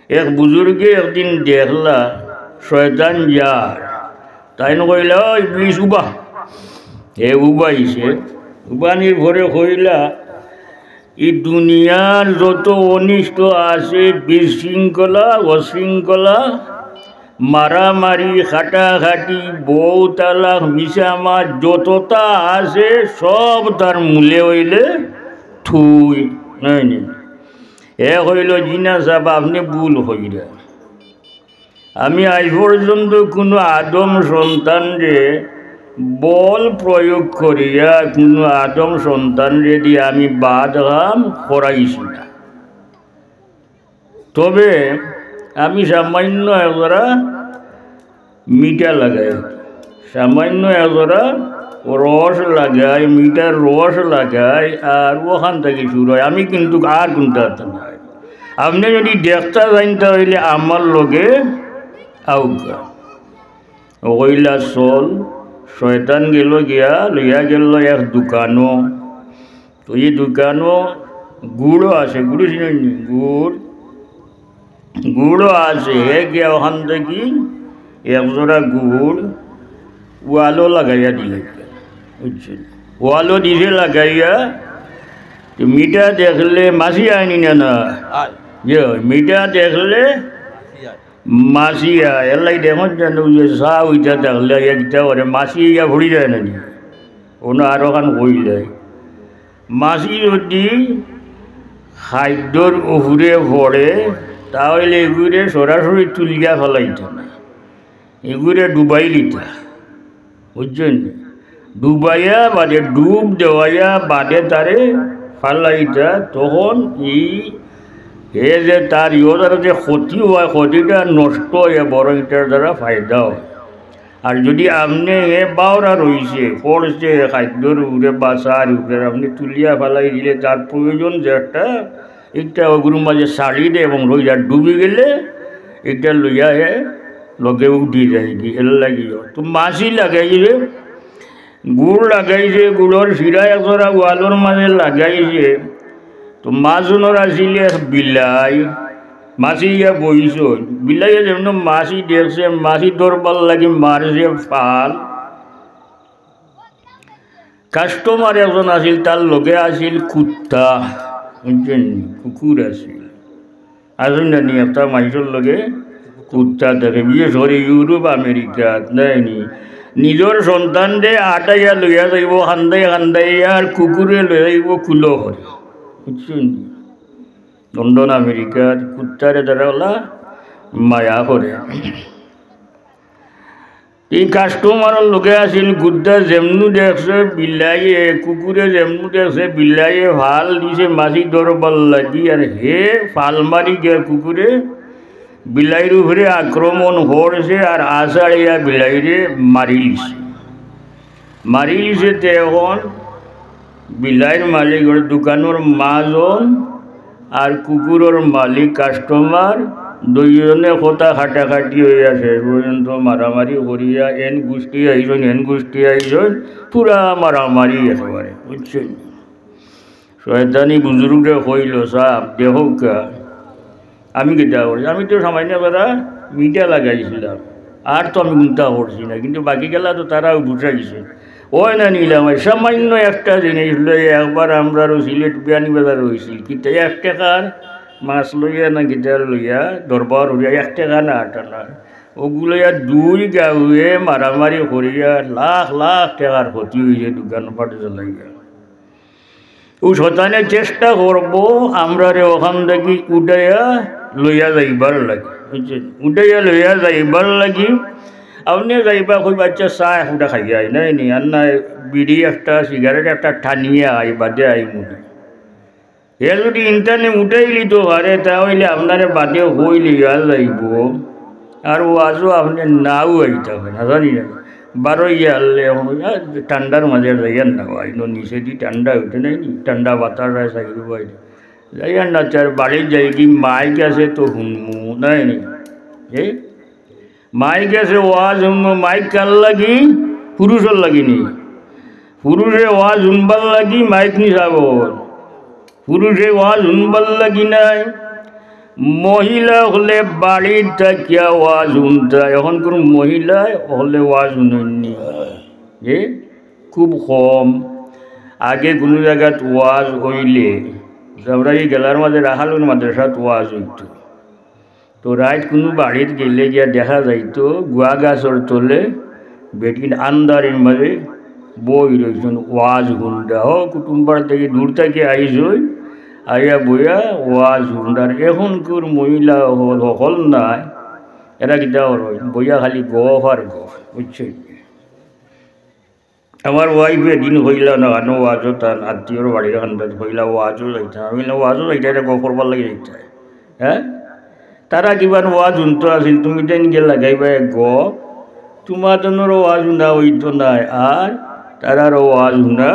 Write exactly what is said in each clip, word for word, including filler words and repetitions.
এক বুজুর্গে একদিন দেখলা শয়তান যার, তাইন কইলা, "ও ইবলিস, উবা।" হে উবাইছে, উবানির পরে কইলা, "ই দুনিয়ার যত অনিষ্ট আছে, বিশৃঙ্খলা, অশৃঙ্খলা, মারামারি, কাটাকাটি, বউ তালাক, মিছা মাত, যততা আছে, সব তার মূলে অইলে থুই।" নায় নি? হে কইল, "জি না সাব, আপনে ভুল কইরা। আমি আজ পর্যন্ত কুনু আদম সন্তানরে বল প্রয়োগ করিয়া কুনু আদম সন্তানরে দিয়া আমি বাদ কাম করাইছি না। তবে আমি সামান্য একজরা মিঠা লাগাই, সামান্য একজরা রস লাগাই, মিঠার রস লাগাই, আর অখান থাকি শুরু অয়। আমি কিন্তু আর কুনতা নাই। আপনে যদি দেখতা চাইন তা অইলে আমার লগে আউক্কা।" অউ কইলা, "চল।" শয়তান গেল গিয়া, লইয়া গেল এক দোকানো। তো ই দোকানো গুড়ও আছে, গুড় চিনইন নি? গুড়, গুড়ও আছে। হে গিয়া অখান থাকি একজরা গুড় ওয়ালো লাগাইয়া দিল, বুঝছইন? ওয়ালো দিছে লাগাইয়া, তো মিঠা দেখলে মাছি আয় নি না, না? আয়। ইয়ে, মিঠা দেখলে মাছি আয়। মাছি আয়, এর লাগি দেখইন যেন অউ যে চা অইতা দেখলে একটা করে মাছি ইয়া পড়ি যায় না নি? অনো আরোখান কইলে মাছি যদি খাদ্যর উপরে পড়ে, তা অইলে ইগুরে সরাসরি তুলিয়া ফালাইতা না, ইগুরে ডুবাইলিতা, বুঝছইন নি? ডুবাইয়া বাদে, ডুব দেওয়াইয়া বাদে তারে ফালাইতা, তখন ই হে যে তার ইয়ো তার যে ক্ষতি অয়, ক্ষতিটা নষ্ট অয়, বরং ইটার দ্বারা ফায়দা অয়। আর যদি আপনে হে বাউরা রইছে, পড়ছে খাদ্যর উপরে বা চার উপরে, আপনে তুলিয়া ফালাই দিলে তার প্রয়োজন যে একটা, একটা অগুর মাঝে ছাড়ি দে এবং রইয়া ডুবি গেলে এটা লইয়া হে লগে উঠি যায়গি, এর লাগিও। তো মাছি লাগাইছে, গুড় লাগাইছে, গুড়র শিরা একজরা ওয়ালর মাঝে লাগাইছে। তো মাজনর আছিল এক বিলাই, মাছি ইয়া বইছইন। বিলাইয়ে যেমন মাছি দেখছে, মাছি ধরবার লাগি মারছে ফাল। কাস্টমার একজন আছিল, তার লগে আছিল কুত্তা, বুঝছইন নি? কুকুর আছিল। আছইন না নি, একটা মানষর লগে কুত্তা থাকে, বিশেষ করি ইউরোপ, আমেরিকাত, নায় নি? নিজর সন্তানরে আটাইয়া লইয়া যাইবো, কান্দাই কান্দাই, আর কুকুরে লইয়া যাইবো কুলো করি, বুঝছইন নি? লন্ডন, আমেরিকাত কুত্তারে তারা অলা মায়া করে। ই কাস্টমারর লগে আছিল, কুত্তা যেমনু দেখছে বিলাইয়ে, কুকুরে যেমনু দেখছে বিলাইয়ে ফাল দিছে মাছি ধরবার লাগি, আর হে ফাল মারি গিয়া কুকুরে বিলাইর উপরে আক্রমণ করছে, আর আছাড়িয়া বিলাইরে মারিলিছে। মারিলিছে তে এখন বিলাইর মালিক, ওর দোকানর মাজন, আর কুকুরর মালিক কাস্টমার, দুইজনে কথা কাটাকাটি অইয়া শেষ পর্যন্ত মারামারি করিয়া এন গুষ্টি আইছইন, এন গুষ্টি আইছইন, পুরা মারামারি একেবারে, বুঝছইন? শয়তানি বুজুর্গরে কইল, "সাব, দেখউক্কা, আমি কিতা করছি? আমি তো সামান্য করা মিঠা লাগাইছিলাম, আর তো আমি কুন্তা করছি না, কিন্তু বাকি গেলা তো তারাও বুঝা গেছে।" অয় না নিলাম, অয় সামান্য একটা জিনিস লইয়া একবার আমরারও সিলেট বিয়ানীবাজার অইছিল, কিতা এক টেকার মাছ লইয়া না কিতা লইয়া, দরবার অইয়া এক টেকা না আট আনা, অগু লইয়া দুই গাঁওয়ে মারামারি করিয়া লাখ লাখ টেকার ক্ষতি অইছে দোকানপাট জ্বালাইয়া। অউ শয়তানে চেষ্টা করবো আমরারে অখান থাকি উঠাইয়া লইয়া যাইবার লাগি, বুঝছইন? উঠাইয়া লইয়া যাইবার লাগি। আপনে যাইবা কইবা, "আচ্ছা, চা এক ফুটা খাইয়া আই, নায় নি? আর নায় বিড়ি একটা, সিগারেট একটা টানিয়া আই, বাদে আইমুনে।" হে যদি ইনতানে উঠাইলিতো পারে, তা অইলে আপনারে বাদে কই লইয়া যাইবো। আর ওয়াজও আপনে নাও আইতা পারে, না জানি না। বারো ইয়া আল্লে এখন, আ, ঠান্ডার মাঝে যাইয়ার না, আইনো নিচেদি ঠান্ডা উঠে নাই নি, ঠান্ডা বাতাস আয় সাইডে বাইরে। যাইয়ার না, তার বাড়িত যাইগি, মাইক আছে তো হুনমু, নায় নি? এ? মাইক আছে, ওয়াজ হুনমু, মাইক কার লাগি? পুরুষর লাগি নি? পুরুষে ওয়াজ হুনবার লাগি মাইক নি সাবর। পুরুষে ওয়াজ হুনবার লাগি নায়, মহিলা অকলে বাড়িত থাকিয়া ওয়াজ হুনতা, অখনকুর মহিলা অকলে ওয়াজ হুনইননি। এ খুব কম। আগে কুনু জাগাত ওয়াজ অইলে, আমরা ই গেলার মাঝে রাখালুর মাদ্রাসাত ওয়াজ অইতো। তো রাইত কুনু বাড়িত গেলে গিয়া দেখা যাইতো গুয়া গাছর তলে বেটিন আন্দারির মাঝে বই রইছইন, ওয়াজ হুনরা। হ, কুটুম পাড়া থাকি, দূর থাকি আইছইন, আইয়া বইয়া ওয়াজ হুনরা। আর অখনকুর মহিলা অকল, অকল নায়, এরা কিতা করইন, বইয়া খালি গফ আর গফ, বুঝছইন? আমার ওয়াইফে এদিন কইলা না, কানো ওয়াজও তান আত্মীয়র বাড়ির কান্দাত কইলা, ওয়াজও যাইতা। আমি কইলাম, ওয়াজও যাইতা, এটা গফ করবার লাগি যাইতা? হ্যাঁ, তারা কিমান ওয়াজ হুনতো আছিল, তুমি তাইন গিয়া লাগাইবা এক গফ, তোমার জন্য ওয়াজ হুনা অইতো নায়, আর তারারও ওয়াজ হুনা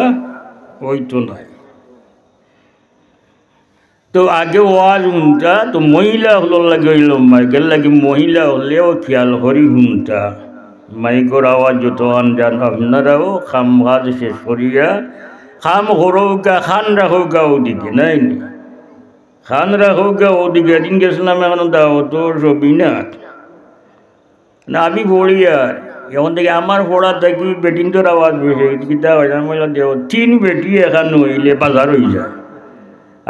অইতো নায়। তো আগে ওয়াজ হুনতা, তো মহিলা অকলর লাগি অইলো মাইক, এর লাগি মহিলা অকলেও খেয়াল করি হুনতা। মাইকর আওয়াজ যত আনজান, আপনারাও কাম কাজ শেষ করিয়া কাম করউক্কা, কান রাখউক্কা ওদিকে, নায় নি? কান রাখউক্কা ওদিকে। এদিন গেছিলাম অখন দাওয়াতো সবিনাত। না, আমি পড়ি আর অখন থাকি আমার পড়া থাকি বেটিন্তর আওয়াজ বেশি, কিতা অয়? আমি কইলাম, দেখো, তিন বেটি একখান অইলে বাজার অই যায়,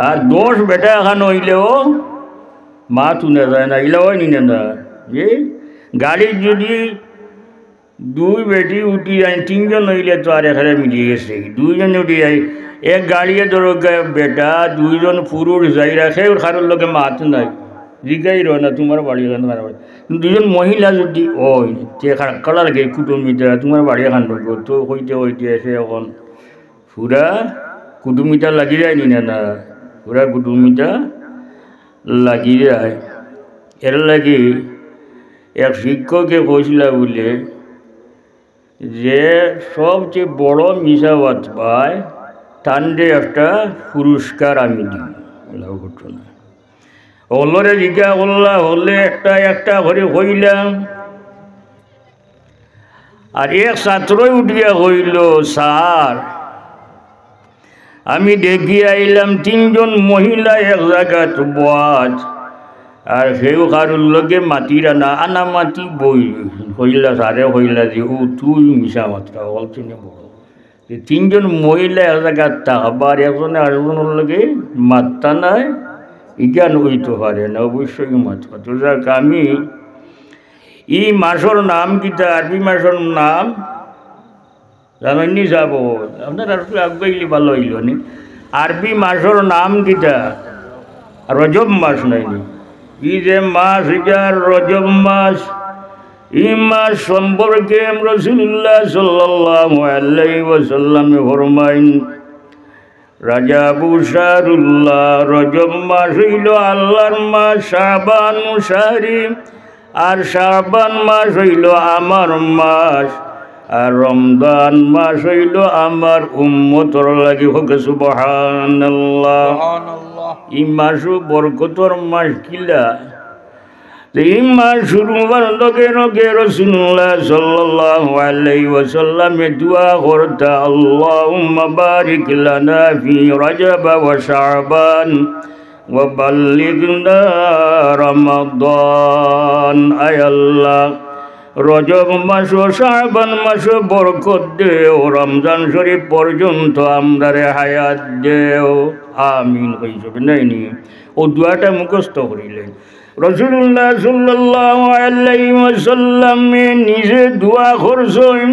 আর দশ বেটা একখান অইলেও মাত হুনা যায় না, ইলা অয় নি না? না, যে গাড়িত যদি দুই বেটি উঠি যায়, তিনজন অইলে তো আর একেবারে মিলি গেছে, দুইজন উঠি যায়, এক গাড়িয়ে ধরউক্কা বেটা, দুইজন পুরুষ যাইরা, কেউর কারোর লগে মাত নাই, জিগাইরও না, তোমার বাড়ি কেনে, কার বাড়ি। কিন্তু দুইজন মহিলা যদি অয়, তে কার-, কারা লাগে কুটুমিতা, তোমার বাড়ি কান, তো কইতে কইতে আছে অখন পুরা কুটুমিতা লাগি যায় নি না? না, পুরা কুটুমিতা লাগি যায়। এর লাগি এক শিক্ষকে কইছিলা বুলে, যে সবচেয়ে বড় মিছা মাত পায়, তানরে একটা পুরস্কার আমি দিমু। অলা ঘটনা। অকলরে জিগা করলা, অকলে একটা একটা করি কইলাম। আর এক ছাত্রই উঠিয়া কইলো, স্যার, আমি দেখি আইলাম তিনজন মহিলা এক জাগাত বওয়াত, আর কেউ কারোর লগে মাতিরা না, আনামাতি বই। কইলা, স্যারে কইলা যে, ও তুই মিছা মাতরা, অকল চিনে বড়। যে তিনজন মহিলা এক জাগাত থাকবা আর একজনে আরেকজনর লগে মাততা নায়, ইখান অইতো পারে না, অবশ্যই মাতবা। তো যাক, আমি ই মাসর নাম কিতা? আরবি মাসর নাম জানইননি সাব? আপনারা একটু আগুয়াইলে ভালা অইলো নি। আরবি মাসর নাম কিতা? রজব মাস নায়নি? ই যে মাস, ইটার রজব মাস, ই মাস সম্পর্কে রাসূলুল্লাহ সাল্লাল্লাহু আলাইহি ওয়াসাল্লামে ফরমাইন, রাজাবু শাহরুল্লাহ, রজব মাস অইলো আল্লাহর মাস, শাবানু শাহরি, আর শাবান মাস অইলো আমার মাস, আর রমজান মাস অইলো আমার উম্মতর লাগি। কউক্কা সুবহানাল্লাহ। সুবহানাল্লাহ। ই মাসও বরকতর মাস। কিলা? তে ই মাস শুরু অওয়ার লগে লগে রাসূলুল্লাহ সাল্লাল্লাহু আলাইহি ওয়াসাল্লামে দোয়া করতা, আল্লাহুম্মা বারিক লানা ফি রাজাব ওয়া শাবান ওয়া বাল্লিগনা রমাদান। আয় আল্লাহ, রজব মাসো শাবান মাসো বরকত দেও, রমজান শরীফ পর্যন্ত আমরারে হায়াত দেও। আমিন। কইছো নায়নি? অউ দোয়াটা মুখস্থ করিলাইন। রাসূলুল্লাহ সাল্লাল্লাহু আলাইহি ওয়াসাল্লামে নিজে দোয়া করছইন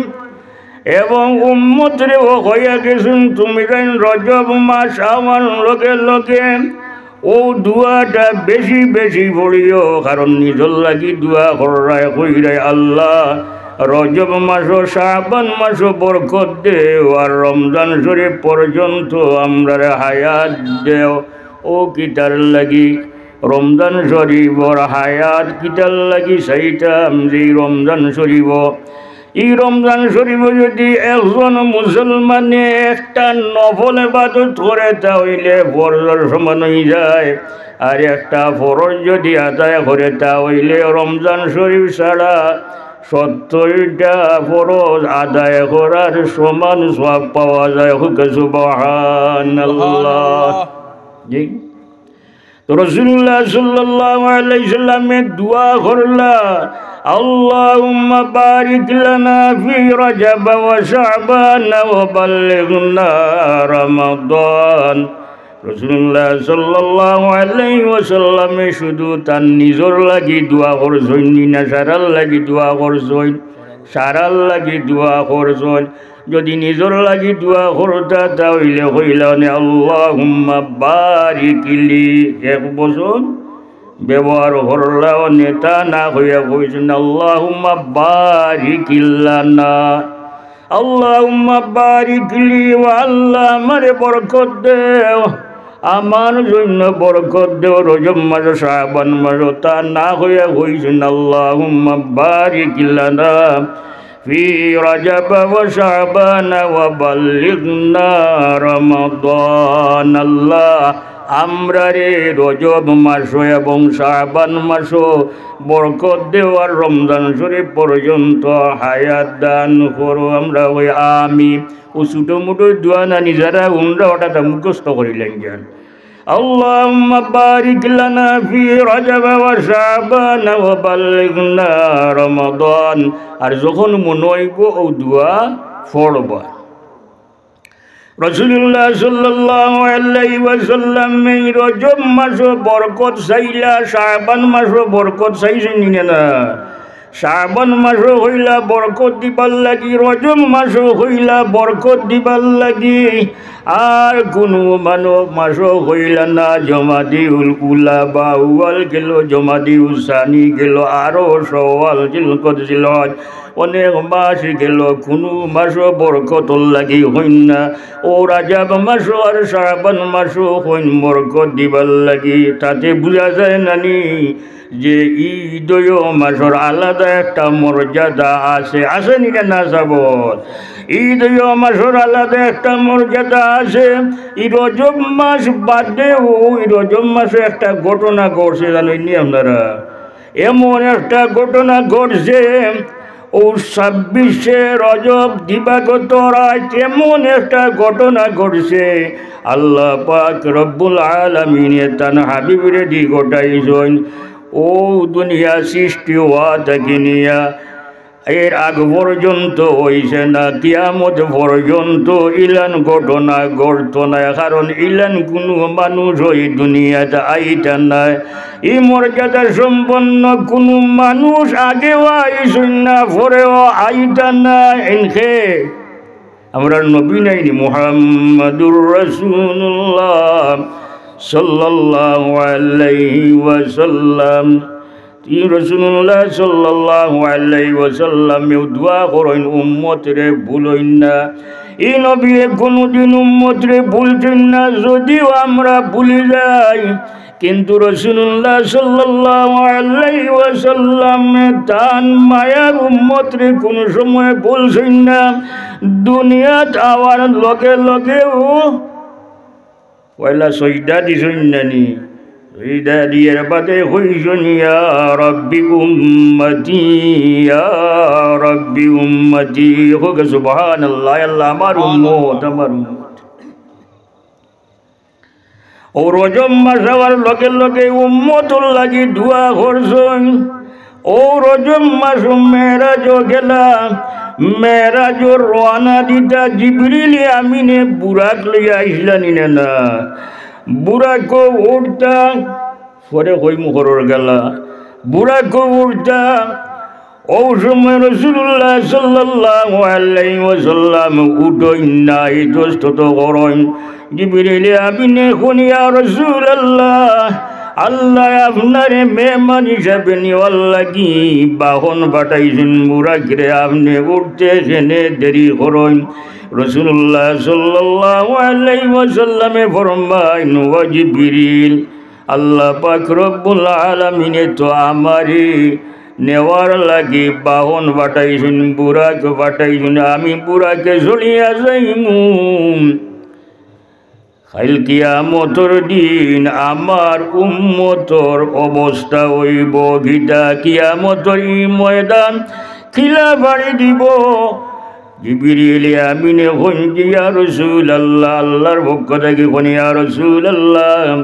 এবং উম্মতরেও কইয়া গেছইন, তুমরাইন রজব মাস আওয়ার লগে লগে অউ দোয়াটা বেশি বেশি পড়িও, কারণ নিজর লাগি দোয়া কররায়, কইরায়, আল্লাহ, রজব মাসো শাবান মাসো বরকত দেও, আর রমজান শরীফ পর্যন্ত আমরারে হায়াত দেও। অউ কিতার লাগি? রমজান শরীফর হায়াত কিতার লাগি চাইতাম? যে ই রমজান শরীফ, ই রমজান শরীফো যদি একজন মুসলমানে একটা নফল ইবাদত করে, তা অইলে ফরজর সমান অইযায়, আর একটা ফরজ যদি আদায় করে, তা অইলে রমজান শরীফ ছাড়া সত্তরটা ফরজ আদায় করার সমান সওয়াব পাওয়া যায়। কউক্কা সুবহানাল্লাহ। সুবহানাল্লাহ। জি। তো রাসূলুল্লাহ সাল্লাল্লাহু আলাইহি ওয়াসাল্লামে দোয়া করলা, "আল্লাহুম্মা বারিক লানা ফি রাজাব ওয়া শাবান ওয়া বাল্লিগনা রমাদান।" রাসূলুল্লাহ সাল্লাল্লাহু আলাইহি ওয়াসাল্লামে শুধু তান নিজর লাগি দোয়া করছইন নি না, সারার লাগি দোয়া করছইন? সারার লাগি দোয়া করছইন। যদি নিজর লাগি দোয়া করতা, তা অইলে কইলা অনে, "আল্লাহুম্মা বারিক লি।" এক বচন ব্যবহার করলা অনে, তা না কইয়া কইছইন, "আল্লাহুম্মা বারিক লানা।" আল্লাহুম্মা বারিক লি, ও আল্লাহ, আমারে বরকত দেও, আমার জন্য বরকত দেও, রজব মাসো, শাবান মাসো, তা না কইয়া কইছইন, "আল্লাহুম্মা বারিক লানা ফি রাজাব ওয়া শাবান ওয়া বাল্লিগনা রমাদান।" আল্লাহ, আমরারে রজব মাসো এবং শাবান মাসো বরকত দেও আর রমজান শরীফ পর্যন্ত হায়াত দান করো। আমরা কই আমিন। ও ছোট মোটো দোয়া নানি যারা উনরা ওটা তা মুখস্থ করিলাইন যান। আল্লাহুম্মা বারিক লানা ফি রাজাব ওয়া শাবান ওয়া বাল্লিগনা রমাদান। আর যখন মনো অইবো ও দোয়া পড়বা। রাসূলুল্লাহ সাল্লাল্লাহু আলাইহি ওয়াসাল্লামে রজব মাসো বরকত চাইলা, শাবান মাসো বরকত চাইছইন নি না? শাবান মাসো কইলা বরকত দিবার লাগি, রজব মাসো কইলা বরকত দিবার লাগি। আর কুনু মানো-, মাসো কইলা না, জমাদিউল উলা বা আউয়াল গেল, জমাদিউস সানি গেল, আরো শাওয়াল, জিলকদ, জিলহজ, অনেক মাস গেল, কুনু মাসো বরকতর লাগি কইন না। ও রাজাব মাসো আর শাবান মাসো কইন বরকত দিবার লাগি। তাতে বুঝা যায় নানি যে ই দুইও মাসর আলাদা একটা মর্যাদা আছে, আছে নি না, না সাবত? ই দুইও মাসর আলাদা একটা মর্যাদা আছে। ই রজব মাস বাদেও, ই রজব মাসে একটা ঘটনা ঘটছে, জানইন নি আপনারা? এমন একটা ঘটনা ঘটছে, ও ছাব্বিশে রজব দিবাগত রাইত এমন একটা ঘটনা ঘটছে, আল্লাহ পাক রব্বুল আলামিনে তান হাবিবরে দি ঘটাইছইন। ও দুনিয়া সৃষ্টি হওয়া থাকি নিয়া এর আগ পর্যন্ত অইছে না, কিয়ামত পর্যন্ত ইলান ঘটনা ঘটতো নায়, কারণ ইলান কুনু মানুষ ওই দুনিয়াত আইতা নায়। ই মর্যাদা সম্পন্ন কুনু মানুষ আগেও আইছইন না, পরেও আইতা নায়। এনকে আমরার নবী নাইনি মুহাম্মাদুর রাসূলুল্লাহ সাল্লাল্লাহু আলাইহি ওয়াসাল্লাম। ই রাসূলুল্লাহ সাল্লাল্লাহু আলাইহি ওয়াসাল্লামেও দোয়া করইন উম্মতরে ভুলইন না। ই নবীয়ে কুনুদিন উম্মতরে ভুলছইন না, যদিও আমরা ভুলি যাই, কিন্তু রাসূলুল্লাহ সাল্লাল্লাহু আলাইহি ওয়াসাল্লামে তান মায়ার উম্মতরে কুনু সময় ভুলছইন না। দুনিয়াত আওয়ার লগে লগেও পয়লা সইজদা দিছইন নানি? সইজদা দিয়ার বাদে কইছইন, "ইয়া রাব্বি উম্মতি, ইয়া রাব্বি উম্মতি।" কউক্কা সুবহানাল্লাহ, আল্লাহ আমার উম্মত, আমার উম্মত। ও রজব মাস আওয়ার লগে লগে উম্মতর লাগি দোয়া করছইন। ও রজব মাস মেরাজো গেলা, মেরাজর রওয়ানা দিতা জিবরিল আমিনে বুরাক লইয়া আইছলা নি না? বুরাকো উঠতা, পরে কইমু করর গেলা, বুরাকো উঠতা। ও সময় রাসূলুল্লাহ সাল্লাল্লাহু আলাইহি ওয়াসাল্লাম উঠইন না, ইতস্তত করইন। জিবরিল আমিনে কইন, "ইয়া রাসূলুল্লাহ, আল্লায় আপনারে মেহমান হিসাবে নেওয়ার লাগি বাহন পাঠাইছইন বুরাকরে, আপনে উঠতে কেনে দেরি করইন?" রাসূলুল্লাহ সাল্লাল্লাহু আলাইহি ওয়াসাল্লামে ফরমাইন, "ও জিবরিল, আল্লাহ পাক রব্বুল আলামিনে তো আমারে নেওয়ার লাগি বাহন পাঠাইছইন, বুরাক পাঠাইছইন, আমি বুরাকে চড়িয়া যাইমু। কাইল কিয়ামতর দিন আমার উম্মতর অবস্থা অইবো কিতা? কিয়ামতর ই ময়দান কিলা পাড়ি দিবো?" জিবরিল আমিনে কইন, "ইয়া রাসূলুল্লাহ, আল্লাহর পক্ষ থাকি কইন, ইয়া রাসূলুল্লাহ,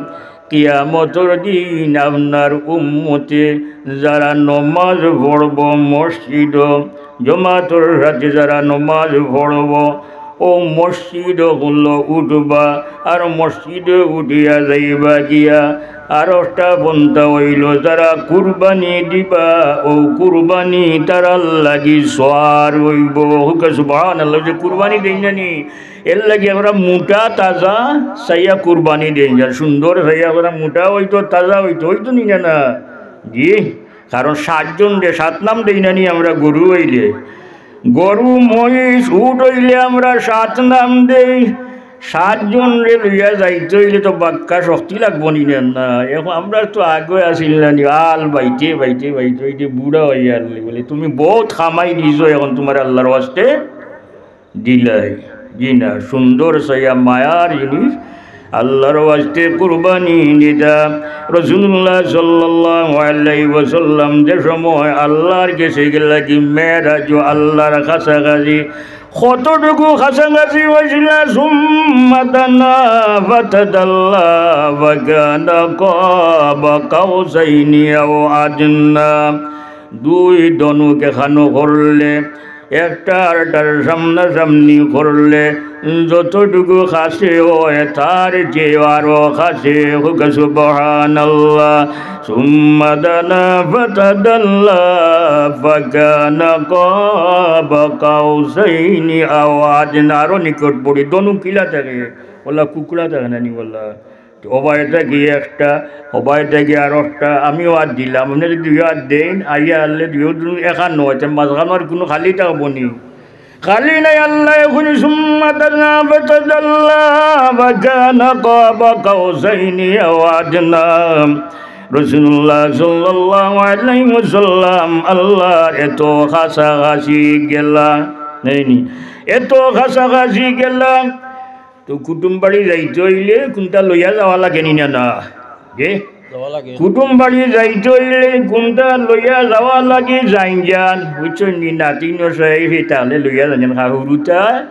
কিয়ামতর দিন আপনার উম্মতে যারা নমাজ পড়ব মসজিদো, জমাতর সাথে যারা নমাজ পড়ব, অউ মসজিদ অকলো উঠবা, আর মসজিদো উঠিয়া যাইবা গিয়া। আর একটা পন্থা অইলো, যারা কুরবানি দিবা, অউ কুরবানি তারার লাগি সওয়াব অইবো। হুকা সুবহানাল্লাহ। যে কুরবানি দেইন না নি, এর লাগি আমরা মোটা তাজা চাইয়া কুরবানি দেইন যান, সুন্দর চাইয়া। আমরা মোটা অইতো, তাজা অইতো, অইতো নি না, না? জি, কারণ সাতজনরে সাত নাম দেই না নি আমরা গরু অইলে, গরু, মহিষ, উট অইলে আমরা সাত নাম দেই। সাতজনরে লইয়া যাইতে অইলে তো বাক্কা শক্তি লাগবো নি না, না? এখন আমরা তো আগে আছিল না নি, আল বাইতে বাইতে বাইতে বাইতে বুড়া অইয়া আল্লায় বলে, "তুমি বউত কামাই দিছো, এখন তুমার আল্লার ওয়াস্তে দিলাই।" জি না, সুন্দর চাইয়া মায়ার জিনিস আল্লার ওয়াস্তে কুরবানি দিতা। রাসূলুল্লাহ সাল্লাল্লাহু আলাইহি ওয়াসাল্লাম যে সময় আল্লার গেছে গেলা কি মেরাজ, আল্লার কাছাকাছি, কতটুকু কাছাকাছি অইছিলা, সুম্মা দানা ফাতাদাল্লা ফাকানা কাবা কাউসাইনি আও আদনা। দুই ধনুক এখানো করলে, একটা আরটার সামনাসামনি করলে যতটুকু কাছে অয়, তার চেয়ে আরো কাছে। হুকা সুবহানাল্লাহ। সুম্মা দানা ফাতাদাল্লা ফাকানা কাবা কাউসাইনি আও আদনা। আরো নিকট পড়ি, ধনুক কিলা থাকে? ওলা কুকড়া থাকে না নি ওলা? তো ওবায় থাকি একটা, ওবায় থাকি আর একটা, আমিও আত দিলাম, আপনে যদি দুইও আত দেইন, আইয়া আনলে দুইও দুই এখান নয়, তে মাঝখানো আর কুনু খালি থাকবো নি? খালি নাই, আল্লায় কইন, সুম্মা দানা ফাতাদাল্লা ফাকানা কাবা কাউসাইনি আও আদনা। রাসূলুল্লাহ সাল্লাল্লাহু আলাইহি ওয়াসাল্লাম আল্লার এত কাছাকাছি গেলা, নায় নি? এত কাছাকাছি গেলা, তো কুটুম বাড়ি যাইতে অইলে কুনটা লইয়া যাওয়া লাগে নি না, না? যে যাওয়া লাগে। কুটুম বাড়ি যাইতে অইলে কুনটা লইয়া যাওয়া লাগে, যাইন যান, বুঝছইন নি? নাতি নশাই হে তাহলে লইয়া যাইন যান। খা হুরুতা,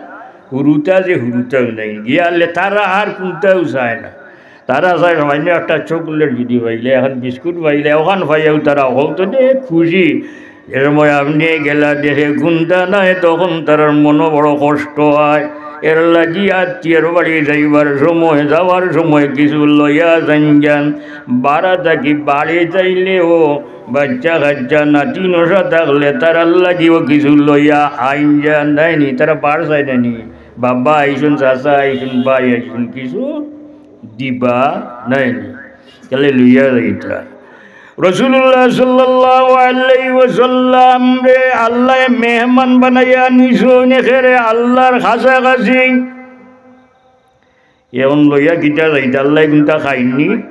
হুরুতা যে হুরুতাও নাই, গিয়ালে তারা আর কুনটাও চায় না। তারা চায় সামান্য একটা চকলেট যদি পাইলে, এখন বিস্কুট পাইলে, ওখান পাইয়াও তারা হকলতনে খুশি। যে সময় আপনে গেলা দেশে কুনটা নাই, তখন তারার মনো বড় কষ্ট অয়। এর লাগি আত্মীয়র বাড়ি যাইবার সময়, যাওয়ার সময় কিছু লইয়া যাইন যান। বারা থাকি বাড়ি যাইলেও বাচ্চা কাচ্চা নাতি নশা থাকলে তারার লাগিও কিছু লইয়া আইন যান, নায় নি? তারা বার চায় না নি? বাবা আইছইন, চাচা আইছইন, ভাই আইছইন, কিছু দিবা, নায় নি? তাহলে লইয়া যাইতা। রাসূলুল্লাহ সাল্লাল্লাহু আলাইহি ওয়াসাল্লামরে আল্লায় মেহমান বানাইয়া নিছইন একেরে আল্লার কাছাকাছি। এখন লইয়া কিতা যাইতা? আল্লায় কুনটা খাইন নি?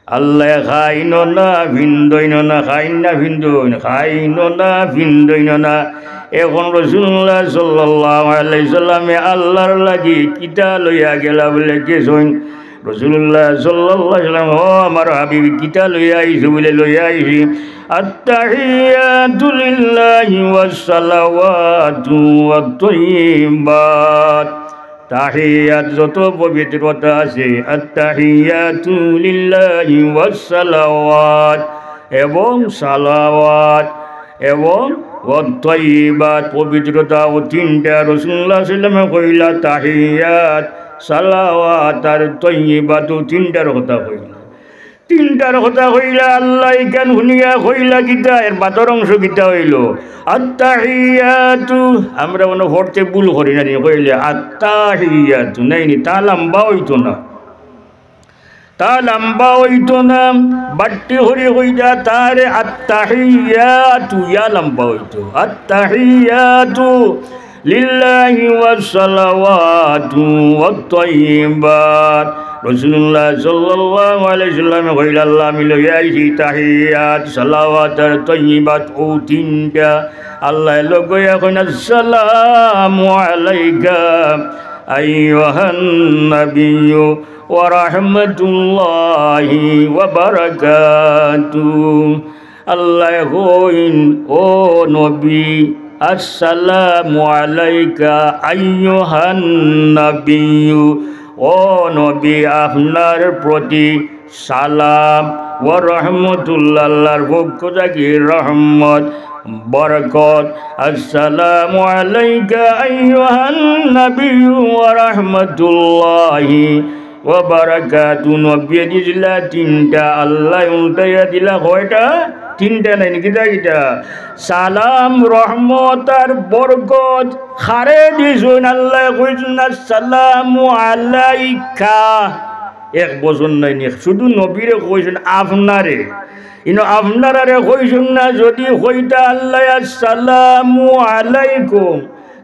আল্লায় খাইন না, ফিন্দইন না, খাইন না, ফিন্দইন, খাইন না, ফিন্দইন না। এখন রাসূলুল্লাহ সাল্লাল্লাহু আলাইহি ওয়াসাল্লামে আল্লার লাগি কিতা লইয়া গেলা বুলে গেছইন। রাসূলুল্লাহ সাল্লাল্লাহু আলাইহি ওয়াসাল্লাম, "ও আমার হাবিব, কিতা লইয়া আইছো?" বুলে, "লইয়া আইছি, আত্তাহিয়াতু লিল্লাহি ওয়াস সালাওয়াতু ওয়াত তাইয়্যিবাত।" তাহিয়াত যত পবিত্রতা আছে, আত্তাহিয়াতু লিল্লাহি ওয়াস সালাওয়াত এবং সালাওয়াত এবং ওয়াত তাইয়্যিবাত, পবিত্রতা অউ তিনটা। রাসূলুল্লাহ সাল্লাল্লাহু আলাইহি ওয়াসাল্লামে কইলা তাহিয়াত, সালাওয়াত আর তাইয়্যিবাত, অউ তিনটার কথা কইলা। তিনটার কথা কইলা, আল্লায় ইখান হুনিয়া কইলা কিতা, এর বাদর অংশ কিতা অইলো? আত্তাহিয়াতু, আমরা মনো পড়তে ভুল করি না নি, কইলে আত্তাহিয়াতু, নায় নি, তা লাম্বা অইতো না। তা লাম্বা অইতো না, বাট্টি করি কইতা তারে আত্তাহিয়াতু, ইয়া লাম্বা অইতো। আত্তাহিয়াতু লিল্লাহি ওয়াস সালাওয়াতু ওয়াত তাইয়্যিবাত। রাসূলুল্লাহ সাল্লাল্লাহু আলাইহি ওয়াসাল্লামে কইলা, "আল্লাহ, আমি লইয়া আইছি তাহিয়াত, সালাওয়াত আর তাইয়্যিবাত, অউ তিনটা।" আল্লায় লগে কইন, "আসসালামু আলাইকা আইয়ুহান নাবিয়্যু ওয়া রাহমাতুল্লাহি ওয়া বারাকাতুহু।" আল্লায় কইন, "ও নবী, আসসালামু আলাইকা আইয়ুহান নাবিয়্যু, ও নবী, আপনার প্রতি সালাম ওয়া রাহমাতুল্লাহ, আল্লাহর পক্ষ থাকি রহমত, বরকত। আসসালামু আলাইকা আইয়ুহান নাবিয়্যু ওয়া রাহমাতুল্লাহি ওয়া বারাকাতু। নবীয়ে দিছলা তিনটা, আল্লায় উল্টাইয়া দিলা কয়টা? তিনটা নায়নি? কিতা কিতা? সালাম, রহমত আর বরকত। কারে দিছইন? আল্লায় কইছইন, "আসসালামু আলাইকা।" এক বচন নায়নি, শুধু নবীরে কইছইন, আপনারে। ইনো আপনারারে কইছইন না, যুদি কইতা আল্লায়, "আসসালামু আলাইকুম",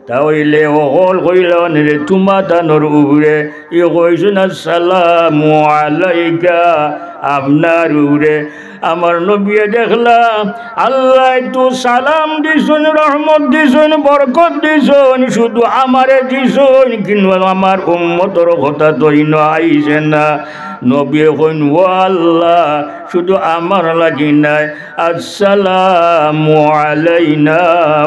তা অইলে হকল কইলা অনে রে, তুমা তানর উপরে। ই কইছইন, "আসসালামু আলাইকা", আপনার উপরে। আমার নবীয়ে দেখলা, আল্লায় তো সালাম দিছইন, রহমত দিছইন, বরকত দিছইন, শুধু আমারে দিছইন, কিন্তু আমার উম্মতর কথা তো ইনো আইছে না। নবীয়ে কইন, "ও আল্লাহ, শুধু আমার লাগি নায়, আসসালামু আলাইনা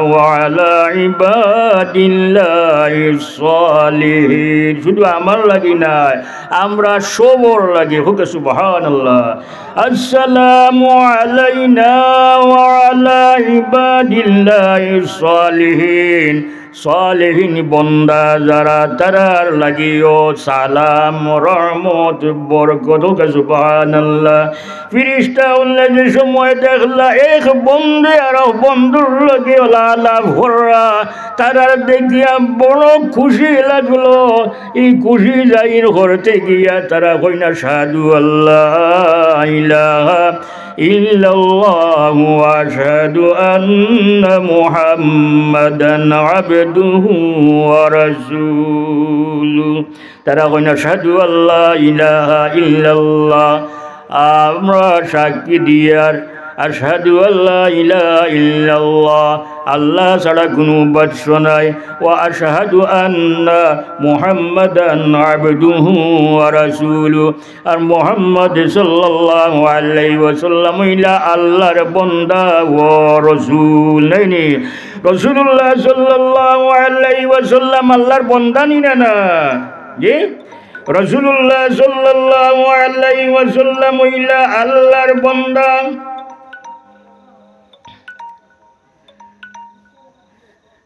ওয়া আলা ইবাদিল্লাহিস সালিহিন।" শুধু আমার লাগি নায়, আমরা সবর লাগি। কউক্কা সুবহানাল্লাহ। আসসালামু আলাইনা ওয়া আলা ইবাদিল্লাহিস সালিহিন। সালিহিন বন্দা যারা, তারার লাগিও সালাম, রহমত, বরকত। কউক্কা সুবহানাল্লাহ। ফিরিস্তা অকলে যে সময় দেখলা এক বন্দে আরক বন্দর লগে আলাপ কররা, তারার দেখিয়া বড় খুশি লাগলো। ই খুশি জাহির করতে গিয়া তারা কইন, "আশহাদু আল্লা ইলাহা ইল্লাল্লাহু ওয়া আশহাদু আন্না মুহাম্মাদান আবদুহু ওয়া রাসূলুহু।" তারা কইন, "আশহাদু আল্লা ইলাহা ইল্লাল্লাহ।" আমরা সাক্ষী দিয়ার, আশহাদু আল্লা ইলাহা ইল্লাল্লাহ, আল্লাহ ছাড়া কুনু উপাস্য নাই, ওয়া আশহাদু আন্না মুহাম্মাদান আবদুহু ওয়া রাসূলুহু, আর মুহাম্মদ সাল্লাল্লাহু আলাইহি ওয়াসাল্লাম অইলা আল্লাহর বন্দা ও রসুল। নায়নি? রাসূলুল্লাহ সাল্লাল্লাহু আলাইহি ওয়াসাল্লাম আল্লাহর বন্দা নি না, না? জি? রাসূলুল্লাহ সাল্লাল্লাহু আলাইহি ওয়াসাল্লাম অইলা আল্লাহর বন্দা।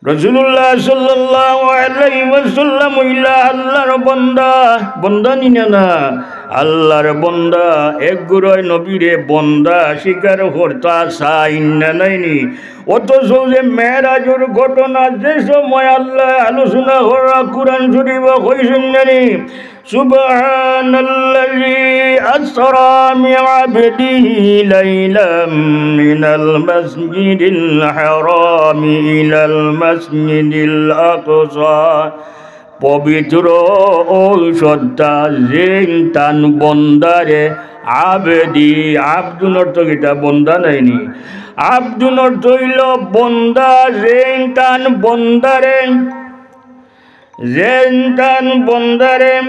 রাসূলুল্লাহ সাল্লাল্লাহু আলাইহি ওয়াসাল্লাম অইলা আল্লাহর বন্দা। বন্দা নি না, না? আল্লাহর বন্দা। এক গুরুয়ে নবীরে বন্দা স্বীকার করতা চাইন না, নায়নি? অথচ যে মেরাজর ঘটনা, যে সময় আল্লায় আলোচনা কররা, কুরআন শরীফো কইছইন নানি, "সুবহানাল্লাযী আসরা বিআবদিহি লাইলাম মিনাল মাসজিদিল হারামি ইলাল মাসজিদিল আকসা।" পবিত্র অউ সত্তা যেইন তান বন্দারে, আবেদি, আব্দুন অর্থ কিতা? বন্দা নায়নি? আব্দুন অর্থ অইলো বন্দা, যেইন তান বন্দারে, যেইন তান বন্দারে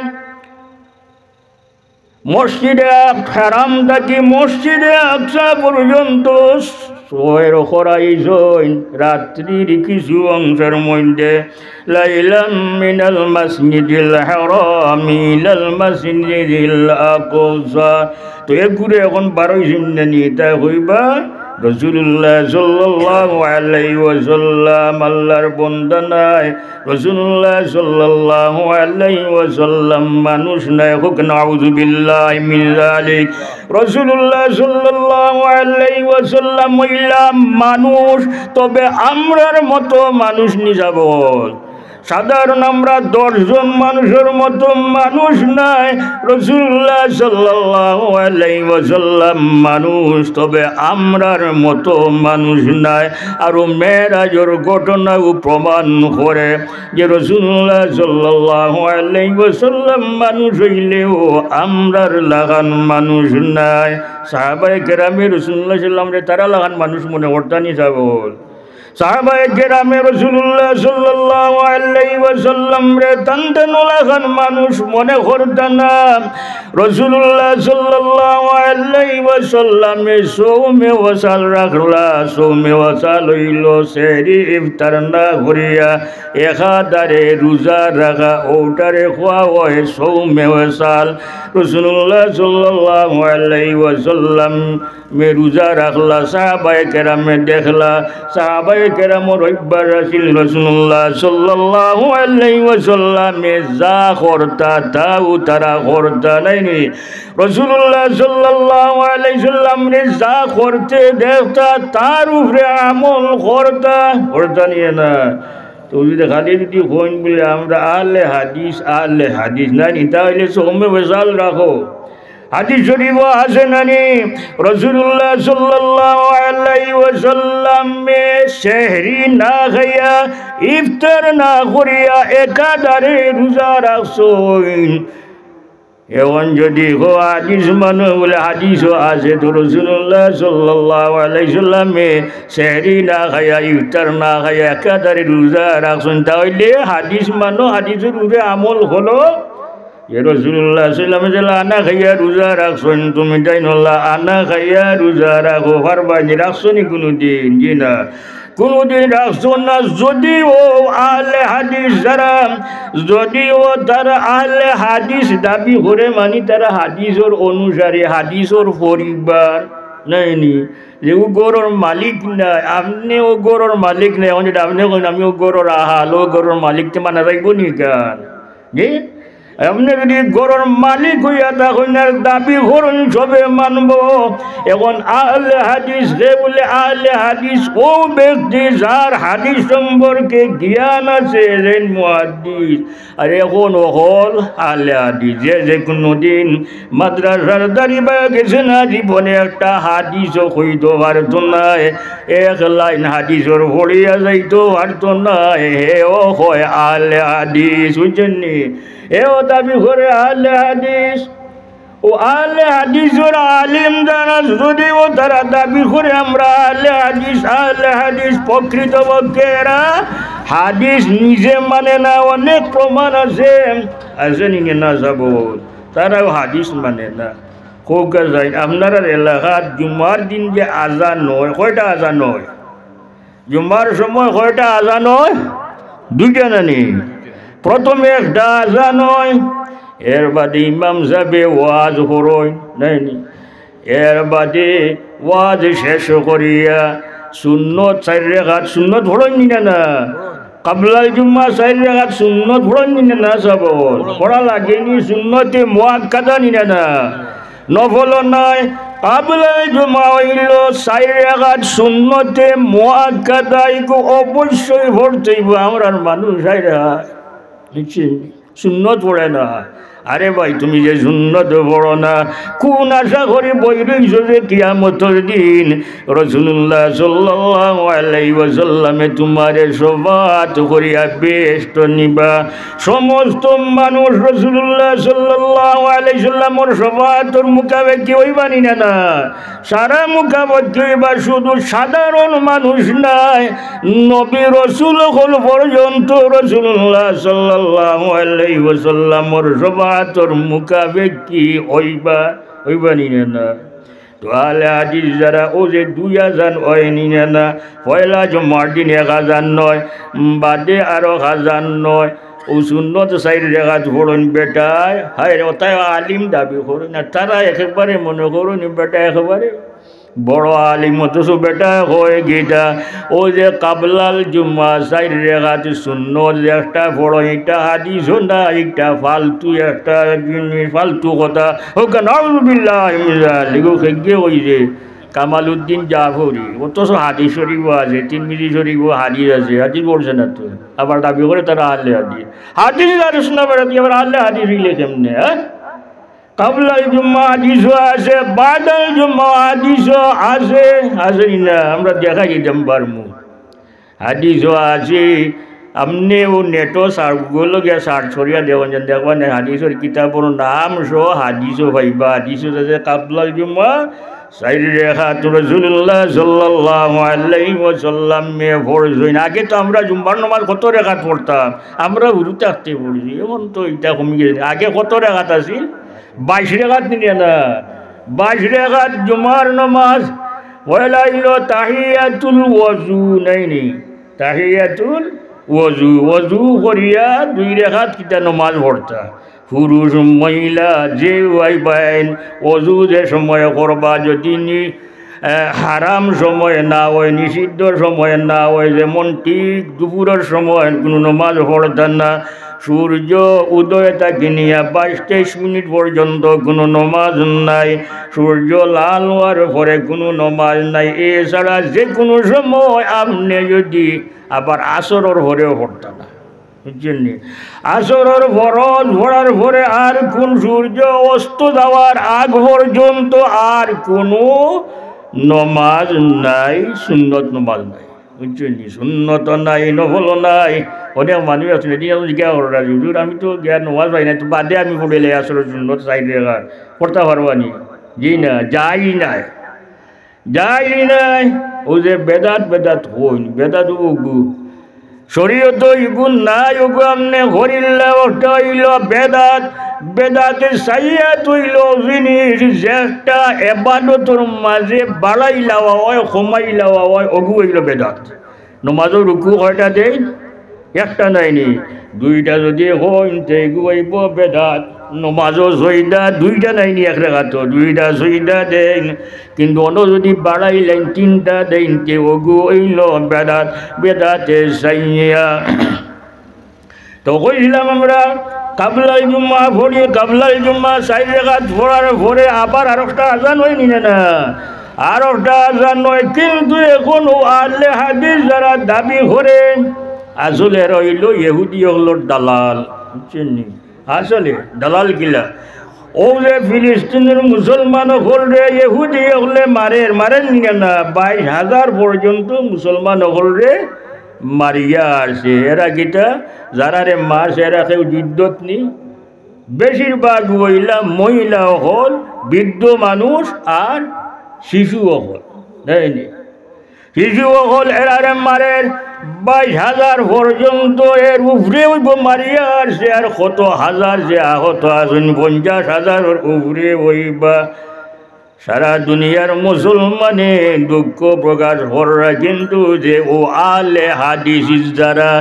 মসজিদে আক-, হারাম থাকি মসজিদে আকসা পর্যন্ত সয়র করাইছইন রাত্রির কিছু অংশর মধ্যে। লাইলাম মিনাল মাসজিদিল হারামি ইলাল মাসজিদিল আকসা। তো এগুরে এখন বারইছইন নানি, তাই কইবা রাসূলুল্লাহ সাল্লাল্লাহু আলাইহি ওয়াসাল্লাম আল্লাহর বন্দা নায়, রাসূলুল্লাহ সাল্লাল্লাহু আলাইহি ওয়াসাল্লাম মানুষ নায়। কউক্কা নাউযুবিল্লাহি মিন যালিক। রাসূলুল্লাহ সাল্লাল্লাহু আলাইহি ওয়াসাল্লাম অইলা মানুষ, তবে আমরার মতো মানুষ নি সাব অকল। সাধারণ আমরা দশ জন মানুষর মতো মানুষ নায়। রাসূলুল্লাহ সাল্লাল্লাহু আলাইহি ওয়াসাল্লাম মানুষ, তবে আমরার মতো মানুষ নায়। আরো মেরাজর ঘটনাও প্রমাণ করে যে রাসূলুল্লাহ সাল্লাল্লাহু আলাইহি ওয়াসাল্লাম মানুষ অইলেও আমরার লাখান মানুষ নায়। সাহাবায়ে কেরামে রাসূলুল্লাহ সাল্লাল্লাহু আলাইহি ওয়াসাল্লামরে তারা লাখান মানুষ মনে করতা নি সাব অকল? সাহাবায়ে কেরামে রাসূলুল্লাহ সাল্লাল্লাহু আলাইহি ওয়াসাল্লামরে তান তান অলাখান মানুষ মনে করতা না। রাসূলুল্লাহ সাল্লাল্লাহু আলাইহি ওয়াসাল্লামে সওমে ওয়াসাল রাখলা। সওমে ওয়াসাল অইলো সেহরি ইফতার না করিয়া একাধারে রোজা রাখা, অউটারে কওয়া অয় সওমে ওয়াসাল। রাসূলুল্লাহ সাল্লাল্লাহু আলাইহি ওয়াসাল্লামে রোজা রাখলা, সাহাবায়ে কেরামে দেখলা, সাহাবায়ে কেরামর অভ্যাস আছিল রাসূলুল্লাহ সাল্লাল্লাহু আলাইহি ওয়াসাল্লামে যা করতা তাউ তারা করতা, নায়নি? রাসূলুল্লাহ সাল্লাল্লাহু আলাইহি ওয়াসাল্লামরে যা করতে দেখতা তার উপরে আমল করতা, করতা নি না? তো যদি খালি যদি কইন বুলে আমরা আহলে হাদিস, আহলে হাদিস, নায়নি? তা অইলে সওমে ওয়াসাল রাখো। হাদিস শরীফো আছে নানি, রাসূলুল্লাহ সাল্লাল্লাহু আলাইহি ওয়াসাল্লামে সেহরি না খাইয়া, ইফতার না করিয়া একাধারে রোজা রাখছইন। এখন যদি কও হাদিস মানো, বুলে হাদিসো আছে তো রাসূলুল্লাহ সাল্লাল্লাহু আলাইহি ওয়াসাল্লামে সেহরি না খাইয়া, ইফতার না খাইয়া একাধারে রোজা রাখছইন, তা অইলে হাদিস মানো, হাদিসর উপরে আমল করো। এ রাসূলুল্লাহ সাল্লাল্লাহু আলাইহি ওয়াসাল্লামে যেলা আনা খাইয়া রোজা রাখছইন, তুমি তাইন অলা আনা খাইয়া রোজা রাখো, পারবায় নি? রাখছো নি কুনুদিন? জি না, কুনুদিন রাখছো না। যদিও আহলে হাদিস যারা, যদিও তারা আহলে হাদিস দাবি করে, মানি তারা হাদিসর অনুসারী, হাদিসর পরিবার, নায়নি? যে অউ ঘরর মালিক নায়, আপনে অউ ঘরর মালিক নায়, এখন যদি আপনে কইন আমি অউ ঘরর আহাল, অউ ঘরর মালিক, তে মানা যাইবো নি কেন? জি? আপনে যদি ঘরর মালিক অইয়া থাকইন আর দাবি করইন সবে মানবো। এখন আহলে হাদিস কে বুলে? আহলে হাদিস অউ ব্যক্তি যার হাদিস সম্পর্কে জ্ঞান আছে, যেইন মুহাদ্দিস। আর এখন অকল আহলে হাদিস, যে যে কুনুদিন মাদ্রাসার দাড়ি বায় গেছে না, জীবনে একটা হাদিসও কইতো পারতো নায়, এক লাইন হাদিসর পড়িয়া যাইতো পারতো নায়, হেও কয় আহলে হাদিস, বুঝছইন নি? হেও দাবি করে আহলে হাদিস। অউ আহলে হাদিসর আলিম যারা, যদিও তারা দাবি করে আমরা আহলে হাদিস, আহলে হাদিস প্রকৃতপক্ষে এরা হাদিস নিজে মানে না, অনেক প্রমাণ আছে, আছে নি না সব? তারাও হাদিস মানে না। কউক্কা যাইন, আপনারার এলাকাত জুমার দিন যে আজান অয়, কয়টা আজান অয়? জুমার সময় কয়টা আজান অয়? দুইটা নানি? প্রথমে একটা আজান অয়, এর বাদে ইমাম সাবে ওয়াজ করইন, নায়নি? এর বাদে ওয়াজ শেষ করিয়া সুন্নত চাইর রেকাত সুন্নত পড়ইন নি না? কাবলাল জুম্মা চাইর রেকাত সুন্নত পড়ইন নি না? সব পড়া লাগে নি, সুন্নতে মুআক্কাদা নি না? নফল নায়, কাবলাল জুম্মা অইলো চাইর রেকাত সুন্নতে মুআক্কাদা, ইগু অবশ্যই পড়তে অইবো। আমরার মানুষ আইরা, বুঝছইন? সুন্নত পড়ে না। আরে ভাই, তুমি যে সুন্নত পড়ো না, কুন আশা করি বই রইছো যে কিয়ামতর দিন রাসূলুল্লাহ সাল্লাল্লাহু আলাইহি ওয়াসাল্লামে তুমারে শাফাআত করিয়া বেহেস্ত নিবা? সমস্ত মানুষ রাসূলুল্লাহ সাল্লাল্লাহু আলাইহি ওয়াসাল্লামর শাফাআতর মুখাপেক্ষী অইবা নি না? না, সারা মুখাপেক্ষী অইবা, শুধু সাধারণ মানুষ নায়, নবী রসুল অকল পর্যন্ত রাসূলুল্লাহ সাল্লাল্লাহু আলাইহি ওয়াসাল্লামর শাফাআতর মুখাপেক্ষী অইবা, অইবা নি না? তো আহলে হাদিস যারা, অউ যে দুই আজান অয় নি না, পয়লা জুমার দিন এক আজান অয়, উম, বাদে আরো আজান অয়, অউ সুন্নত চাইর রেকাত পড়ইন বেটায়, হায়রে, অতায় আলিম দাবি করইন না, তারা একেবারে মনে করইন বেটা একেবারে বড় আলিম, অথচ বেটায় কয় কিতা, অউ যে কাবলাল জুম্মা চাইর রেকাত সুন্নত একটা পড়ইন, ইটা হাদিসও না, ইটা ফালতু একটা জিনিস, ফালতু কথা। অউ কেন? নাউজুবিল্লাহি মিন যালিক, অউ কেগে কইছে? কামালউদ্দিন জাফরি, অথচ হাদিস শরীফও আছে, তিরমিজি শরীফও হাদিস আছে, হাদিস বলছে না তো। আবার দাবি করে তারা আহলে হাদিস। হাদিস আর সুন্নাহ বেরাদি আবার আহলে হাদিস অইলে কেমনে, হ্যাঁ? কাবলাল জুম্মা হাদিসও আছে, বাদাল জুম্মা হাদিসও আছে, আছে নি না? আমরা দেখাই দিতাম পারমু। হাদিসও আছে, আপনে অউ নেটো সার, Google-ও গিয়া search করিয়া দেখইন যেন, দেখবা নে হাদিসর কিতাবর নাম সহ হাদিসও পাইবা। হাদিসও আছে কাবলাল জুম্মা, চাইর রেখাত রাসূলুল্লাহ সাল্লাল্লাহু আলাইহি ওয়াসাল্লামে পড়ছইন। আগে তো আমরা জুম্মার নামাজ কত রেখাত পড়তাম, আমরা হুরু থাকতে পড়ছি, এখন তো ইটা কমি গেছে। আগে কত রেখাত আছিল? বাইশ রেখাত নি না? বাইশ রেখাত জুমার নামাজ। পয়লা অইলো তাহিয়াতুল ওযু, নাইনি? তাহিয়াতুল ওযু, ওযু করিয়া দুই রেখাত কিতা নামাজ পড়তা। পুরুষ মহিলা যে ওয়াই বাইন, ওযু যে সময় করবা, যদি নি-, আহ, হারাম সময় না অয়, নিষিদ্ধ সময় না অয়, যেমন ঠিক দুপুরর সময় কুনু নামাজ পড়তা না, সূর্য উদয় থাকি নিয়া বাইশ তেইশ মিনিট পর্যন্ত কুনু নামাজ নাই, সূর্য লাল অওয়ার পরে কুনু নামাজ নাই। এছাড়া যে কুনু সময় আপনে যদি আবার আসরর পরেও পড়তা না, বুঝছইন নি? আসরর ফরজ পড়ার পরে আর কুন, সূর্য অস্ত যাওয়ার আগ পর্যন্ত আর কুনু নমাজ নাই, সুন্নত নমাজ নাই, বুঝছইন নি? সুন্নত নাই, নফল নাই। অনেক মানুষ আছে, এদিন এখন জিজ্ঞাসা কররা, "হুজুর, আমি তো গিয়া নমাজ পাই না, তো বাদে আমি পড়িলাই আসরর সুন্নত চাইর রেখাত, পড়তা পারবা নি?" জি না, যায় নাই। যায় নাই। অউ যে বেদাত, বেদাত কইন, বেদাত অগু। শরীয়তো ইগু নাই, অগু আপনে করিলা, ওটা অইলো বেদাত। বেদাতে সাইয়াত অইলো জিনিস, যে একটা এবাদতর মাঝে বাড়াইলাওয়া অয়, কমাইলাওয়া অয়, অগু অইলো বেদাত। নমাজো রুকু কয়টা দেইন? একটা নাইনি, দুইটা যদি অইন, তে ইগু অইবো বেদাত। নমাজো সইদা দুইটা নাইনি, এক রেখাতো দুইটা সইদা দেইন, কিন্তু অনো যদি বাড়াইলাইন তিনটা দেইন, তে অগু অইলো বেদাত, বেদাতে সাইয়া। তো কইছিলাম আমরা কাবলাল জুম্মা পড়ি, কাবলাল জুম্মা চাইর রেখাত পড়ার পরে আবার আরোকটা আজান অয়নি না, না? আরোকটা আজান অয়, কিন্তু এখন অউ আহলে হাদিস যারা দাবি করে, আসলে এরা অইলো ইহুদি অকলর দালাল, বুঝছইন নি? আসলে দালাল কিলা? অউ যে ফিলিস্তিনর মুসলমান অকলরে ইহুদি অকলে মারের, মারের নি না, বাইশ হাজার পর্যন্ত মুসলমান অকলরে মারিয়া আছে। এরা কিতা, যারারে মারছে, এরা কেউ যুদ্ধত নি? বেশিরভাগ অইলা মহিলা অকল, বৃদ্ধ মানুষ আর শিশু অকল, নাইনি? শিশু অকল এরারে মারের, বাইশ হাজার পর্যন্ত, এর উপরে অইবো মারিয়া আছে, আর কত হাজার যে আহত আছইন, পঞ্চাশ হাজারর উপরে অইবা। সারা দুনিয়ার মুসলমানে দুঃখ প্রকাশ কররা, কিন্তু যে অউ আহলে হাদিস যারা,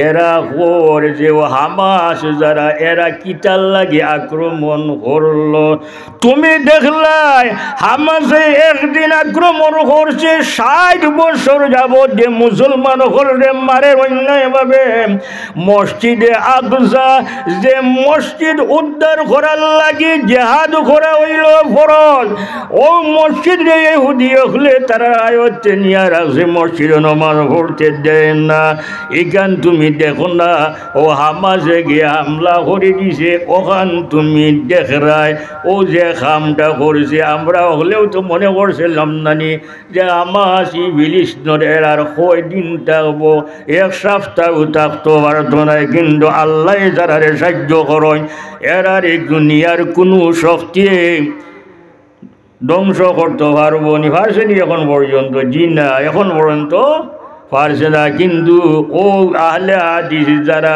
এরা কর যে অউ হামাস যারা, এরা কিতার লাগি আক্রমণ করলো। তুমি দেখলায় হামাসে একদিন আক্রমণ করছে, ষাইট বছর যাবত যে মুসলমান অকলরে মারের অন্যায়ভাবে, মসজিদে আকসা, যে মসজিদ উদ্ধার করার লাগি জেহাদ করা অইলো ফরজ, অউ মসজিদরে ইহুদি অকলে তারার আয়ত্তে নিয়া রাখছে, মসজিদো নমাজ পড়তে দেয় না। ইখান তুমি দেখো না, অউ হামাসে গিয়া হামলা করি দিছে, অখান তুমি দেখরায়। অউ যে কামটা করছে, আমরা অকলেও তো মনে করছিলাম না নি যে হামাস ই ফিলিস্তিনর এরার কয়দিন থাকবো, এক সপ্তাহও থাকতো পারতো নায়, কিন্তু আল্লায় যারারে সাইয্য করইন, এরারে দুনিয়ার কুনু শক্তিয়ে ধ্বংস করতো পারবো নি, পারছে নি এখন পর্যন্ত? জি না, এখন পর্যন্ত পারছে না। কিন্তু অউ আহলে হাদিস যারা,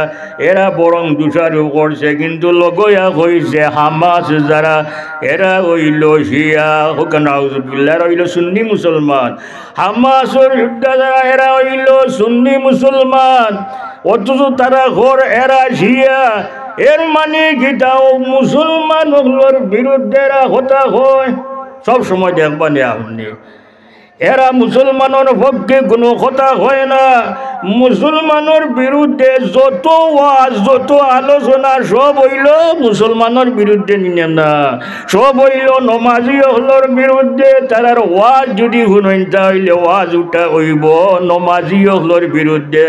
এরা বরং দোষারোপ করছে, কিন্তু লগইয়া কইছে হামাস যারা, এরা অইলো শিয়া, হোক নাউজুবিল্লাহ, এরা অইলো সুন্নি মুসলমান। হামাসর যোদ্ধা যারা, এরা অইলো সুন্নি মুসলমান, অথচ তারা কর এরা শিয়া। এর মানে কিতা? অউ মুসলমান অকলর বিরুদ্ধে এরা কথা কয়। সব সময় দেখবা নি আপনে, এরা মুসলমানর পক্ষে কুনু কথা কয় না। মুসলমানর বিরুদ্ধে যত ওয়াজ, যত আলোচনা, সব অইলো মুসলমানর বিরুদ্ধে, নি না? সব অইলো নমাজি অকলর বিরুদ্ধে। তারার ওয়াজ যদি হুনইন, তা অইলে ওয়াজ উঠা অইবো নমাজি অকলর বিরুদ্ধে।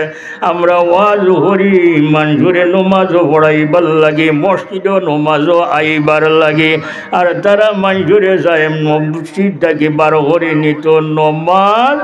আমরা ওয়াজ করি মানষরে নমাজো পড়াইবার লাগি, মসজিদো নমাজো আইবার লাগি, আর তারা মানষরে চায় মসজিদ থাকি বার করি নিতো নমাজ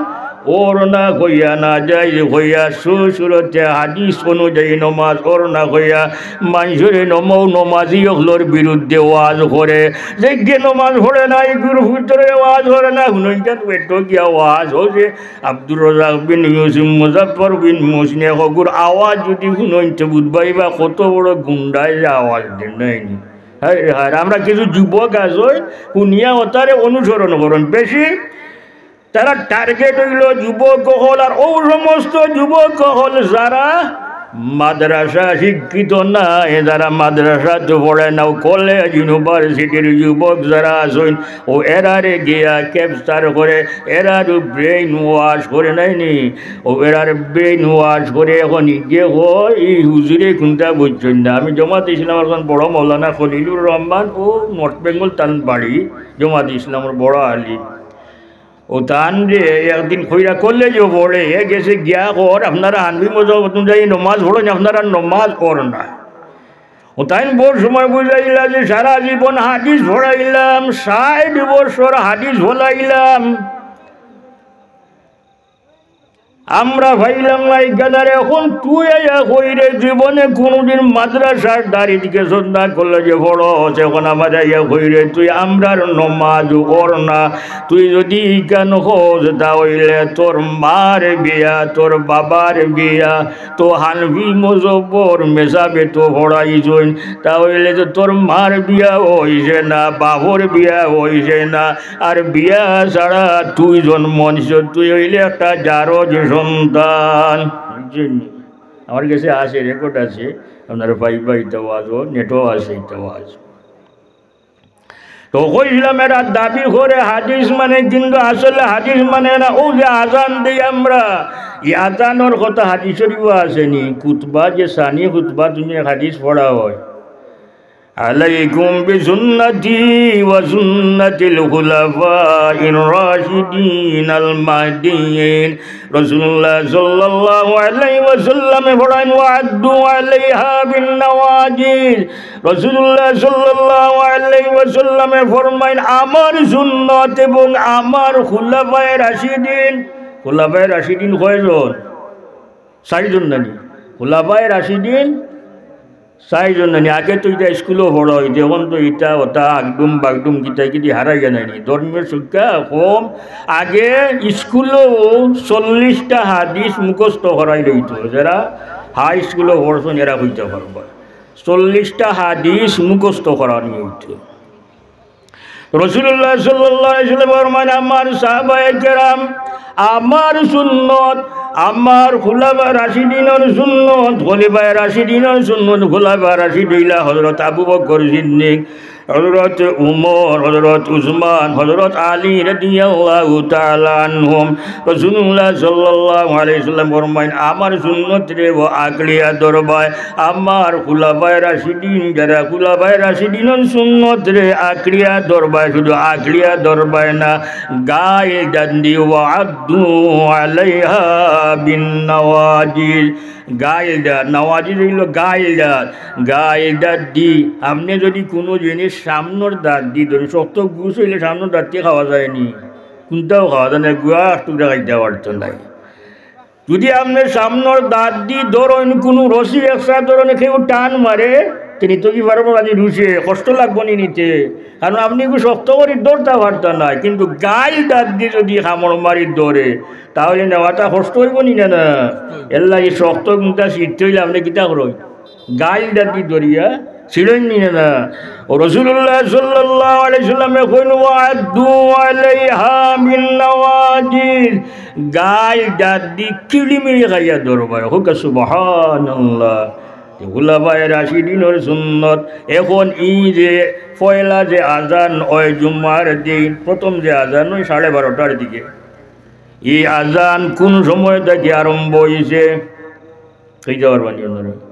অর না কইয়া, নাজাইজ কইয়া, সুরতে হাদিস অনুযায়ী নমাজ অর না কইয়া, মানষরে নমৌ নমাজি অকলর বিরুদ্ধে ওয়াজ করে। যেগিয়ে নমাজ পড়ে না, ইগুর ভিতরে ওয়াজ করে না, হুনইন যান বেটো গিয়া ওয়াজ অউ যে আব্দুর রাজ্জাক বিন ইউসুফ, মুজাফফর বিন মুহসিনে হগুর আওয়াজ যুদি হুনইন তে বুঝবায় বা কত বড় গুন্ডায় যে আওয়াজ দেইন, নায়নি? হায় রে হায়, আমরা কিছু যুবক আছইন, হুনিয়া অতারে অনুসরণ করইন বেশি। তারার target অইলো যুবক অকল, আর অউ সমস্ত যুবক অকল যারা মাদ্রাসা শিক্ষিত নায়, যারা মাদ্রাসাত পড়ে না, অউ কলেজ ইউনিভার্সিটির যুবক যারা আছইন, অউ এরারে গিয়া capture করে, এরারও brain wash করে, নায়নি? অউ এরার brain wash করে। অখন ইগিয়ে কয়, "ই হুজুরে কুন্তা বুঝছইন না।" আমি জমাতে ইসলামর একজন বড় মৌলানা খলিলুর রহমান, অউ নর্থ বেঙ্গল তান বাড়ি, জমাতে ইসলামর বড় আলিম। অউ তানরে একদিন কইরা কলেজো পড়ে, হে গেছে গিয়া কর, "আপনারা হানফি মজহব অনুযায়ী নমাজ পড়ইন, আপনারা নমাজ অর না।" অউ তাইন বউত সময় বুঝাইলা যে সারা জীবন হাদিস পড়াইলাম, ষাইট বছর হাদিস পড়াইলাম, আমরা পাইলাম না ইখানরে। অখন তুই আইয়া কইরে জীবনে কুনুদিন মাদ্রাসার দাড়িত গেছস না, কলেজে পড়স, অখন আমারে আইয়া কইরে তুই আমরার নমাজ অর না। তুই যুদি ইখান কস, তা অইলে তোর মার বিয়া, তোর বাবার বিয়া, তো হানফি মজহবর মেসাবে তো পড়াইছইন, তা অইলে তো তোর মার বিয়া অইছে না, বাপর বিয়া অইছে না, আর বিয়া ছাড়া তুই জন্ম নিছস, তুই অইলে একটা জারজ সন্তান। বুঝছইন নি? আমার গেছে আছে, record আছে, আপনারা পাইবা, ইতা ওয়াজও, নেটও আছে, ইতা ওয়াজ। তো কইছিলাম, এরা দাবি করে হাদিস মানে, কিন্তু আসলে হাদিস মানে না। অউ যে আজান দেই আমরা, ই আজানর কথা হাদিস শরীফো আছেনি? খুতবা যে সানি খুতবা, তুমি হাদিস পড়া হয়, "عليكم بسنتي وسنة الخلفاء الراشدين المهديين।" রাসূলুল্লাহ সাল্লাল্লাহু আলাইহি ওয়াসাল্লামে ফরমাইন, "وعضوا عليها بالنواجذ।" রাসূলুল্লাহ সাল্লাল্লাহু আলাইহি ওয়াসাল্লামে ফরমাইন, "আমার সুন্নত এবং আমার খুলাফায়ে রাশিদিন।" খুলাফায়ে রাশিদিন কয়জন? চাইরজন নানি? খুলাফায়ে রাশিদিন চাইরজন নানি? আগে তো ইতা স্কুলো পড়া অইতো, অখন তো ইতা ওতা আগডুম বাগডুম কিতা কিতি হারাইয়া নানি? ধর্মীয় শিক্ষা কম। আগে স্কুলো চল্লিশটা হাদিস মুখস্থ করাইলে অইতো, যারা হাই স্কুলো পড়ছইন এরা কইতা পারবা। চল্লিশটা হাদিস মুখস্থ করানি অইতো। রাসূলুল্লাহ সাল্লাল্লাহু আলাইহি ওয়াসাল্লাম ফরমাইন, "আমার সাহাবায়ে কেরাম, আমার সুন্নত, আমার খুলাফা রাশিদিনর সুন্নত, খলিফায়ে রাশিদিনর সুন্নত।" খুলাফা রাশিদ অইলা হযরত আবু বকর সিদ্দিক, হযরত উমর, হযরত উসমান, হযরত আলী রাদিয়াল্লাহু তাআলা আনহুম। রাসূলুল্লাহ সাল্লাল্লাহু আলাইহি ওয়াসাল্লাম ফরমাইন, "আমার সুন্নতরে অউ আঁকড়িয়া ধরবায়, আমার খুলাফায়ে রাশিদিন, যারা খুলাফায়ে রাশিদিনর সুন্নতরে আঁকড়িয়া ধরবায়, শুধু আঁকড়িয়া ধরবায় না, গাইল দাত দি, وعضوا عليها بالنواجذ।" গাইল দাত, নাওয়াজিজ অইলো গাইল দাত, গাইল দাত দি। আপনে যুদি কুনু জিনিস সামনর দাত দি ধরইন, শক্ত গুছ অইলে সামনর দাত দি খাওয়া যায়নি, কুন্তাও খাওয়া যায় না, গুয়া এক টুকরা খাইতা পারতো নায়। যুদি আপনে সামনর দাত দি ধরইন, কুনু রশি একছা ধরইন, কেউ টান মারে, তে নিতো কি পারবা নি রুশে? কষ্ট লাগবো নি নিতে? কারণ আপনে ইগু শক্ত করি ধরতা পারতা নায়, কিন্তু গাইল দাত দি যুদি কামড় মারি ধরে, তা অইলে নেওয়াটা কষ্ট অইবো নি না, না? এরলাগি শক্ত কুন্তা ছিড়তে অইলে আপনে কিতা করইন? গাইল দাত দি ধরিয়া ছিড়ইন নি না, না? অউ রাসূলুল্লাহ সাল্লাল্লাহু আলাইহি ওয়াসাল্লামে কইন, "وعضوا عليها بالنواجذ।" গাইল দাত দি কিড়িমিড়ি খাইয়া ধরবায়। কউক্কা সুবহানাল্লাহ। তে খুলাফায়ে রাশিদিনর সুন্নত। অখন ই যে পয়লা যে আজান অয় জুম্মার দিন, প্রথম যে আজান অয় সাড়ে বারোটার দিকে, ই আজান কুন সময় থাকি আরম্ভ অইছে? কইতা পারবা নি আপনারা?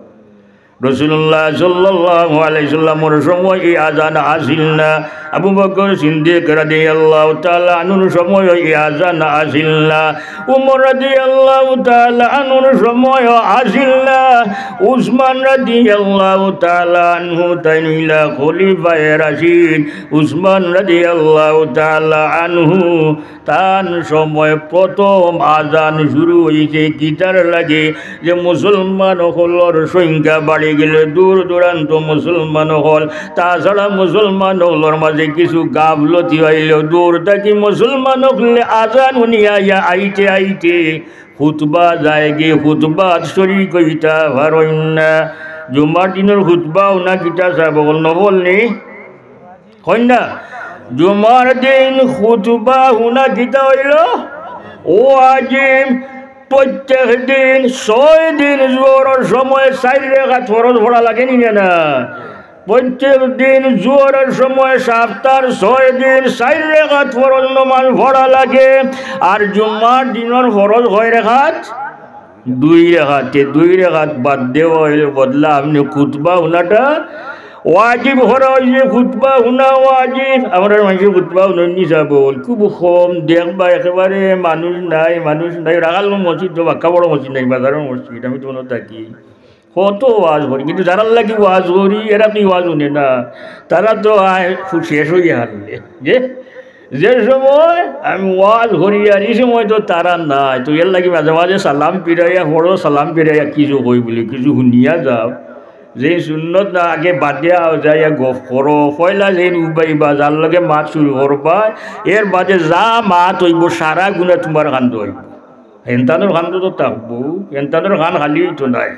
রাসূলুল্লাহ সাল্লাল্লাহু আলাইহি ওয়াসাল্লামর সময় ই আজান আছিল না। আবু বকর সিদ্দিক রাদিয়াল্লাহু তাআলা আনহুর সময় ই আজান আছিল না। উমর রাদিয়াল্লাহু তাআলা আনহুর সময় আছিল না। উসমান রাদিয়াল্লাহু তাআলা আনহু তাইন অইলা খলিফায়ে রাশিদ। উসমান রাদিয়াল্লাহু তাআলা আনহু তান সময় প্রথম আজান শুরু অইছে কিতার লাগি? যে মুসলমান অকলর সংখ্যা বাড়ি গেলে দূর দূরান্ত মুসলমান অকল, তাছাড়া মুসলমান অকলর মাঝে কিছু গাফলতি অইলেও দূর থাকি মুসলমান অকলে আজান হুনিয়া আইয়া আইতে আইতে খুতবা যায়গি, খুতবাত শরিক অইতা পারইন না। জুমার দিনর খুতবা হুনা কিতা সাব অকল নফল নি? কইন না? জুমার দিন খুতবা হুনা কিতা অইলো? ওয়াজিব। প্রত্যেক দিন ছয় দিন জোহরর সময় চাইর রেকাত ফরজ পড়া লাগে নি না? প্রত্যেক দিন জোহরর সময় সপ্তার ছয় দিন চাইর রেকাত ফরজ নমাজ পড়া লাগে। আর জুমার দিনর ফরজ কয় রেকাত? দুই রেকাত। তে দুই রেকাত বাদ দেওয়া অইলে বদলা আপনে খুতবা হুনাটা ওয়াজিব করা অইছে, খুতবা হুনা ওয়াজিব। আমরার মানষে খুতবা হুনইন নি সাব অকল? খুব কম দেখবা, একেবারে মানুষ নাই, মানুষ নাই। রাখাল মসজিদ তো বাক্কা বড় মসজিদ নাই, বাজারর মসজিদ, আমি তো মনো থাকি। কত ওয়াজ করি, কিন্তু যারার লাগি ওয়াজ করি, এরা কি ওয়াজ হুনে না? তারা তো আয় খুব শেষ অইয়া হারলে। যে, যে সময় আমি ওয়াজ করি আর ই সময় তো তারা নাই, তো এর লাগি মাঝে মাঝে সালাম ফিরাইয়া পড়ো, সালাম ফিরাইয়া কিছু কই বলে কিছু হুনিয়া যাও। যে সুন্নত না আগে বাদে আও যাইয়া গফ করো, পয়লা যে উবাইবা যার লগে মাত শুরু করবা, এর বাদে যা মাত অইবো সারা গুনা তুমার কান্দো অইবো। হেনতানোর কান্দো তো থাকবো, হেনতানোর কান খালি অইতো নায়।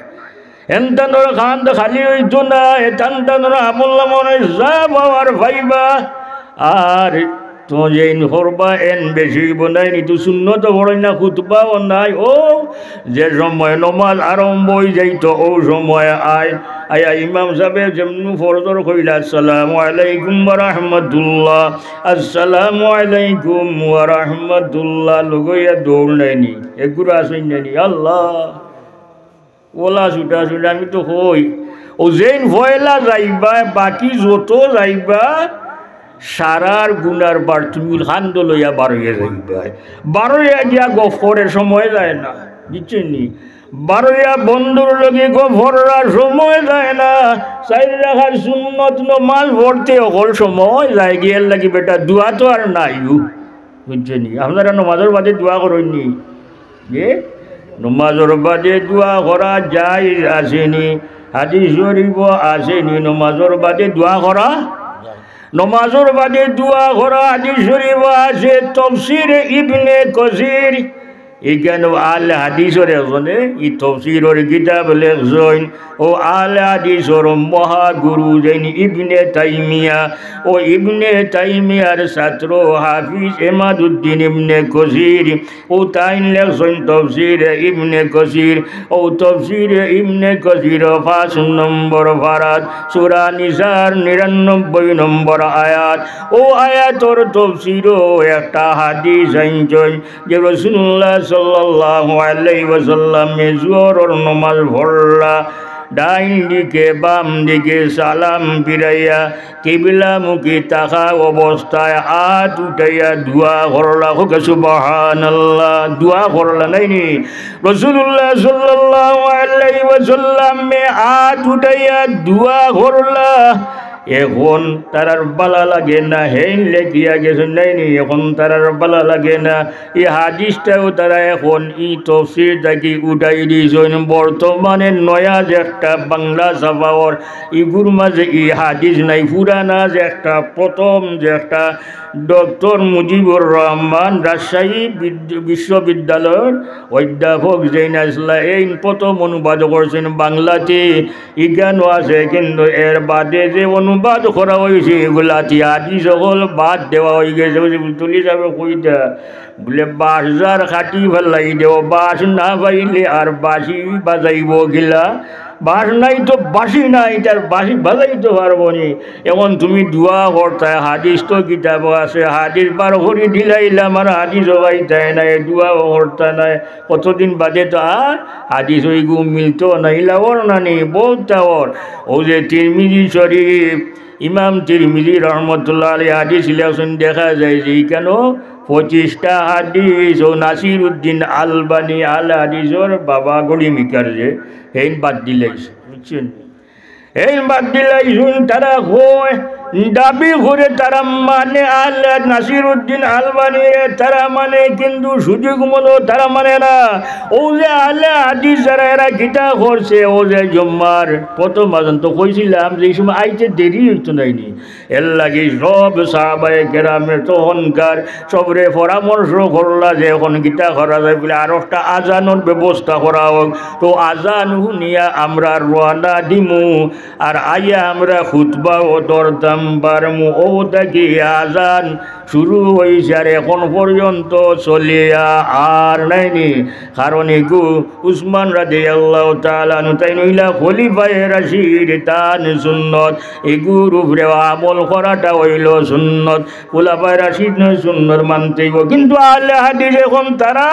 হেনতানোর কান তো খালি অইতো নায়, হেনতানোর আমল নামায় যা পাওয়ার পাইবা। আর তো যেইন করবা এন বেশি অইবো নায় নি, তো সুন্নত পড়ই না, খুতবাও নাই। ও, যে সময় নমাজ আরম্ভ অই যাইতো, ও সময় আয়, আয়া ইমাম সাবে যেমনু ফরজর কইলা, "আসসালামু আলাইকুম ওয়া রাহমাতুল্লাহ, আসসালামু আলাইকুম ওয়া রাহমাতুল্লাহ", লগইয়া দৌড় নায় নি, এগুরা আছইন নায় নি, আল্লাহ। ওলা ছুটা ছুটা, আমি তো কই, ও যেইন পয়লা যাইবা, বাকি যত যাইবা, সারার গুনার বার তুমি কান্দো লইয়া বারইয়া যাইবা। বারইয়া গিয়া গফ করের সময় যায় না, বুঝছইন নি? বারইয়া বন্ধুর লগে গফ করার সময় যায় না। চাইর রাকাত সুন্নত নমাজ পড়তে অকল সময় যায় গি, এর লাগি বেটা দোয়া তো আর নাইউ। বুঝছইন নি? আপনারা নমাজর বাদে দোয়া করইন নি? যে নমাজর বাদে দোয়া করা জায়েজ আছে নি? হাদিস শরীফো আছে নি নমাজর বাদে দোয়া করা? নমাজর বাদে দোয়া করা হাদিস শরীফো আছে। তফসিরে ইবনে কসির, ইখানো আহলে হাদিসর একজনে ই তফসিরর কিতাব লেখছইন। ও আহলে হাদিসর মহাগুরু যেইন ইবনে তাইমিয়া, ও ইবনে তাইমিয়ার ছাত্র হাফিজ এমাদুদ্দিন ইবনে কসির, ও তাইন লেখছইন তফসিরে ইবনে কসির। ও তফসিরে ইবনে কসির পাঁচ নম্বর পারাত, সূরা নিসার নিরানব্বই নম্বর আয়াত। ও আয়াতর তফসিরো একটা হাদিস আনছইন যে রাসূলুল্লাহ সাল্লাল্লাহু আলাইহি ওয়াসাল্লামে জোহরর নমাজ পড়লা, ডাইন দিকে বাম দিকে সালাম ফিরাইয়া কিবলামুখী থাকা অবস্থায় আত উঠাইয়া দোয়া করলা। কউক্কা সুবহানাল্লাহ। দোয়া করলা নায় নি? রাসূলুল্লাহ সাল্লাল্লাহু আলাইহি ওয়াসাল্লামে আত উঠাইয়া দোয়া করলা। এখন তারার ভালা লাগে না, হেইন লেখিয়া গেছইন নায় নি, এখন তারার ভালা লাগে না। ই হাদিসটাও তারা এখন ই তফসির থাকি উঠাই দিছইন। বর্তমানে নয়া যে একটা বাংলা ছাপা অর, ইগুর মাঝে ই হাদিস নাই। পুরানা যে একটা, প্রথম যে একটা, ডক্টর মুজিবুর রহমান রাজশাহী বিদ-, বিশ্ববিদ্যালয়র অধ্যাপক যেইন আছলা, এইন প্রথম অনুবাদ করছইন বাংলাতে। ইখানো আছে, কিন্তু এর বাদে যে অনুবাদ করা অইছে, ইগুলাতে হাদিস অকল বাদ দেওয়া অইগেছে। ওই যে ফুলতলি সাবে কইতা, বুলে, "বাঁশ যার কাটি ফালাই দেও, বাঁশ না পাইলে আর বাঁশি বাজাইবো কিলা? বাঁশ নাই তো বাঁশি নাই, তার বাঁশি বাজাইতো পারবো নি?" এখন তুমি দোয়া করতায়, হাদিস তো কিতাবো আছে, হাদিস বার করি দিলাইলাম, আর হাদিসও পাইতায় নায়, দোয়াও করতা নায়। কতদিন বাদে তো আর হাদিস ওইগু মিলতো না, ইলা অর না নি, বউততা অর। ও যে তিরমিজি শরীফ, ইমাম তিরমিজি রহমতুল্লাহ আলাইহি হাদিস লেখছইন, দেখা যায় যে ইখানো পঁচিশটা হাদিস ও নাসিরুদ্দিন আলবানি আল হাদিসর বাবা গড়ি মিকার যে, হেইন বাদ দিলাইছে, বুঝছইন? হেইন বাদ দিলাইছইন, তারা কয়, দাবি করে তারা মানে, আহলে হাদিস নাসিরউদ্দিন আলবানিরে তারা মানে, কিন্তু সুযোগ মতো তারা মানে না। অউ যে আহলে হাদিস যারা, এরা কিতা করছে, অউ যে জুম্মার প্রথম আজান তো কইছিলাম যে ই সময় আইতে দেরি অইতো নায়নি, এরলাগি সব সাহাবায়ে কেরামে তখনকার সবরে পরামর্শ করলা যে অখন কিতা করা যায়, বুলে আরোকটা আজানর ব্যবস্থা করা অউক। তো আজান হুনিয়া আমরা রওয়ানা দিমু, আর আইয়া আমরা খুতবাও ধরতাম পারমু। অউ থাকি আজান শুরু অইছে আর অখন পর্যন্ত চলিয়া আর নায়নি। কারণ ইগু উসমান রাদিয়াল্লাহু তাআলা আনহু, তাইন অইলা খলিফায়ে রাশিদ, তান সুন্নত, ইগুর উপরে আমল করাটা অইলো সুন্নত। খলিফায়ে রাশিদর সুন্নত মানতে অইবো। কিন্তু আহলে হাদিস অখন তারা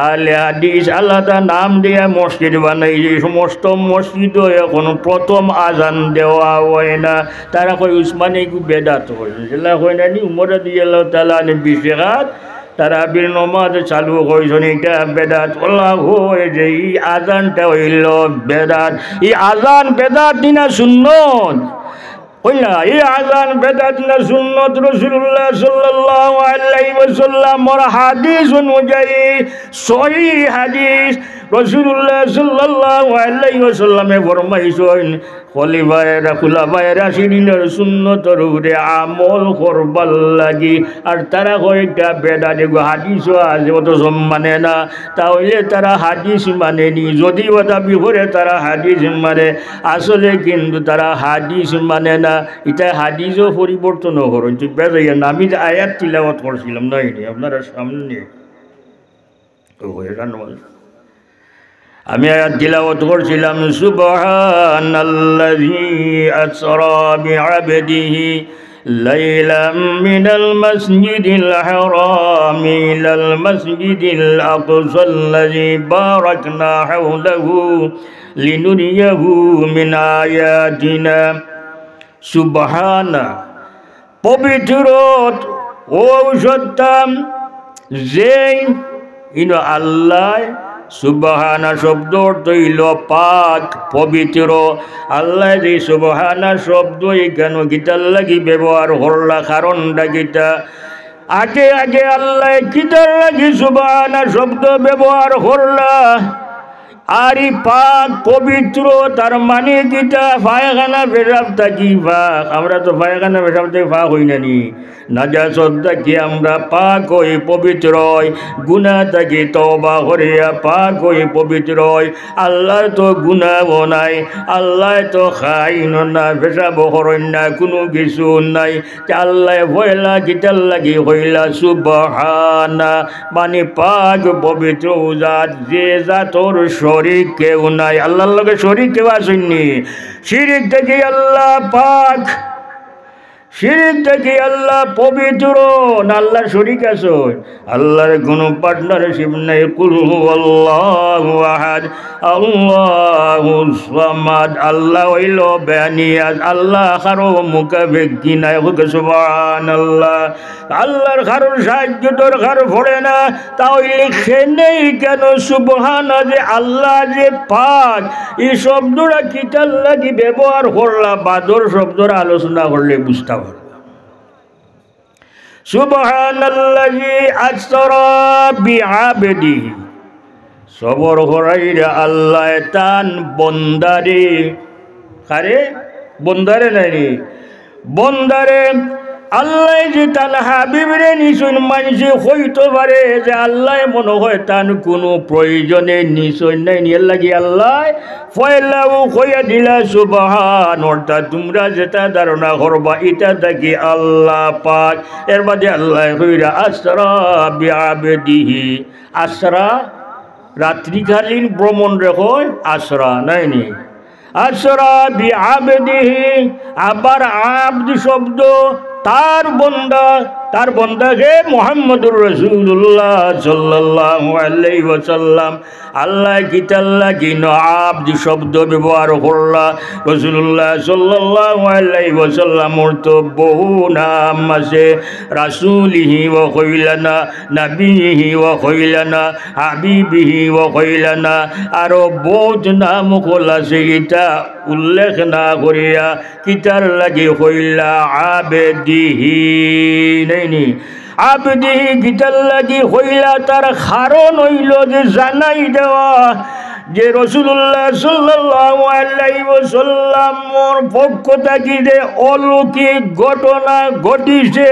আহলে হাদিস আলাদা নাম দিয়া মসজিদ বানাইছে, সমস্ত মসজিদো অখন প্রথম আজান দেওয়া অয় না। তারা কয় উসমানে ইগু বেদাত করছইন, যেলা কয় নানি উমর রাদিয়াল্লাহু তাআলা আনহু বিশ রাকাত তারাবির নমাজ চালু করছইন, ইটা বেদাত। অলা কয় যে ই আজানটা অইলো বেদাত। ই আজান বেদাত নি না সুন্নত? কইলা, ই আজান বেদাত না সুন্নত? রাসূলুল্লাহ সাল্লাল্লাহু আলাইহি ওয়াসাল্লামর হাদিস অনুযায়ী, সহিহ হাদিস, রাসূলুল্লাহ সাল্লাল্লাহু আলাইহি ওয়াসাল্লামে ফরমাইছইন, খলিফায়ে রা-, খুলাফায়ে রাশিদিনর সুন্নতর উপরে আমল করবার লাগি। আর তারা কয় ইটা বেদাত, ইগু হাদিসও আছে, অথচ মানে না। তা অইলে তারা হাদিস মানেনি, যদিও দাবি করে তারা হাদিস মানে, আসলে কিন্তু তারা হাদিস মানে না। ইটা হাদিসও পরিবর্তনও করইন। তো বেজাইয়া না, আমি যে আয়াত তিলাওয়াত করছিলাম, নায়নি, আপনারার সামনে। ও, এটা নয়। আমি আয়াত তিলাওয়াত করছিলাম, سبحان الذي أسرى بعبده ليلا من المسجد الحرام إلى المسجد الأقصى الذي باركنا حوله لنريه من آياتنا। সুবহানা, পবিত্র, অউ সত্তা, যে ইনো আল্লায়, সুবহানা শব্দ অর্থ অইলো পাক, পবিত্র। আল্লায় যে সুবহানা শব্দ ইখানো কিতার লাগি ব্যবহার করলা, কারণটা কিতা? আগে আগে আল্লায় কিতার লাগি সুবহানা শব্দ ব্যবহার করলা? আর ই পাক পবিত্র, তার মানে কিতা? পায়খানা পেশাব থাকি পাক। আমরা তো পায়খানা পেশাব থাকি পাক অই না নি? নাজাসত থাকি আমরা পাক অই, পবিত্র অই। গুনা থাকি তওবা করিয়া পাক অই, পবিত্র অই। আল্লার তো গুনাও নাই, আল্লায় তো খাইন না, পেশাব করইন না, কুনু কিছু নাই। তে আল্লায় পয়লা কিতার লাগি কইলা সুবহানা, মানে পাক পবিত্র অউ জাত, যে জাতর শরিক কেউ নাই। আল্লার লগে শরিক কেউ আছইন নি? শিরিক থাকি আল্লা পাক, শিরিক থাকি আল্লা পবিত্র, না আল্লার শরিক আছে? আল্লার কুনু partnership নাই। কুল হুয়াল্লাহু আহাদ, আল্লাহুস সামাদ। আল্লা অইলো বেনিয়াজ, আল্লা কারো মুখাপেক্ষী নায়। কউক্কা সুবহানাল্লাহ। আল্লার কারোর সাহায্য দরকার পড়ে না। তা অইলে কেনে কেন সুবহানা যে আল্লা যে পাক, ই শব্দটা কিতার লাগি ব্যবহার করলা, বাদর শব্দর আলোচনা করলে বুঝতা পারবা। সুবহানাল্লাযী আসরা বিআবদিহি। সবর করাইরা আল্লায় তান বন্দারে। কারে? বন্দারে নায় নি? বন্দারে। আল্লায় যে তান হাবিবরে নিছইন, মানষে কইতো পারে যে আল্লায় মনো অয় তান কুনু প্রয়োজনে নিছইন নায় নি, এরলাগি আল্লায় পয়লাউ কইয়া দিলা সুবহান, অর্থাৎ তুমরা যেটা ধারণা করবা, ইটা থাকি আল্লা পাক। এরবাদে আল্লায় কইরা, আসরা বিআবদিহি। আসরা, রাত্রিকালীন ভ্রমণরে কয় আসরা, নায় নি? আসরা বিআবদিহি, আবার আবদ শব্দ তার বন্দা, তার বন্দাকে মুহাম্মদুর রাসূলুল্লাহ সাল্লাল্লাহু আলাইহি ওয়াসাল্লাম। আল্লায় কিতার লাগি ইনো আবদ শব্দ ব্যবহার করলা? রাসূলুল্লাহ সাল্লাল্লাহু আলাইহি ওয়াসাল্লামর তো বহু নাম আছে। রাসূলিহি ওয়া কইলা না, নাবিয়িহি ওয়া কইলা না, হাবিবিহি ওয়া কইলা না, আরো বহুত নাম অকল আছে, ইতা উল্লেখ না করিয়া কিতার লাগি কইলা? আবদিহি, নায়নি? আবদিহি কিতার লাগি কইলা? তার কারণ অইলো যে জানাই দেওয়া যে রাসূলুল্লাহ সাল্লাল্লাহু আলাইহি ওয়াসাল্লামর পক্ষ থাকি যে অলৌকিক ঘটনা ঘটিছে,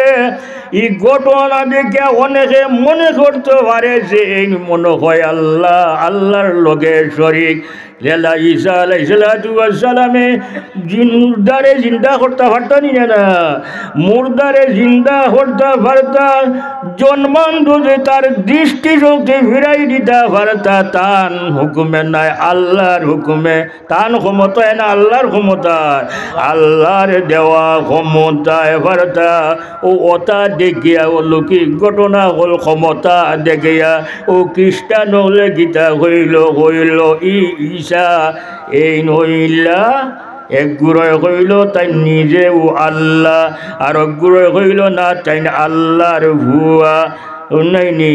ই ঘটনা দেখিয়া অনেকে মনে করতে পারে যে এইন মনে হয় আল্লাহ, আল্লাহর লগে শরিক। যেলা ঈসা আলাইহিস সালাতু ওয়াস সালামে জিন-, মুর্দারে জিন্দা করতা পারতা নি না? মুর্দারে জিন্দা করতা পারতা, জন্মান্ধ যে তার দৃষ্টিশক্তি ফিরাই দিতা পারতা, তান হুকুমে নায়, আল্লাহর হুকুমে। তান ক্ষমতায় না আল্লাহর ক্ষমতায়? আল্লাহর দেওয়া ক্ষমতায় পারতা। অউ অতা দেখিয়া, অলৌকিক ঘটনা অকল ক্ষমতা দেখিয়া, অউ খ্রিস্টান অকলে কিতা কইলো? কইলো, ই ঈসা এইন অইলা, এক গুরুয়ে কইলো তাইন নিজেউ আল্লাহ, আর এক গুরুয়ে কইলো না, তাইন আল্লাহর ফুয়া। হুনছইন নি?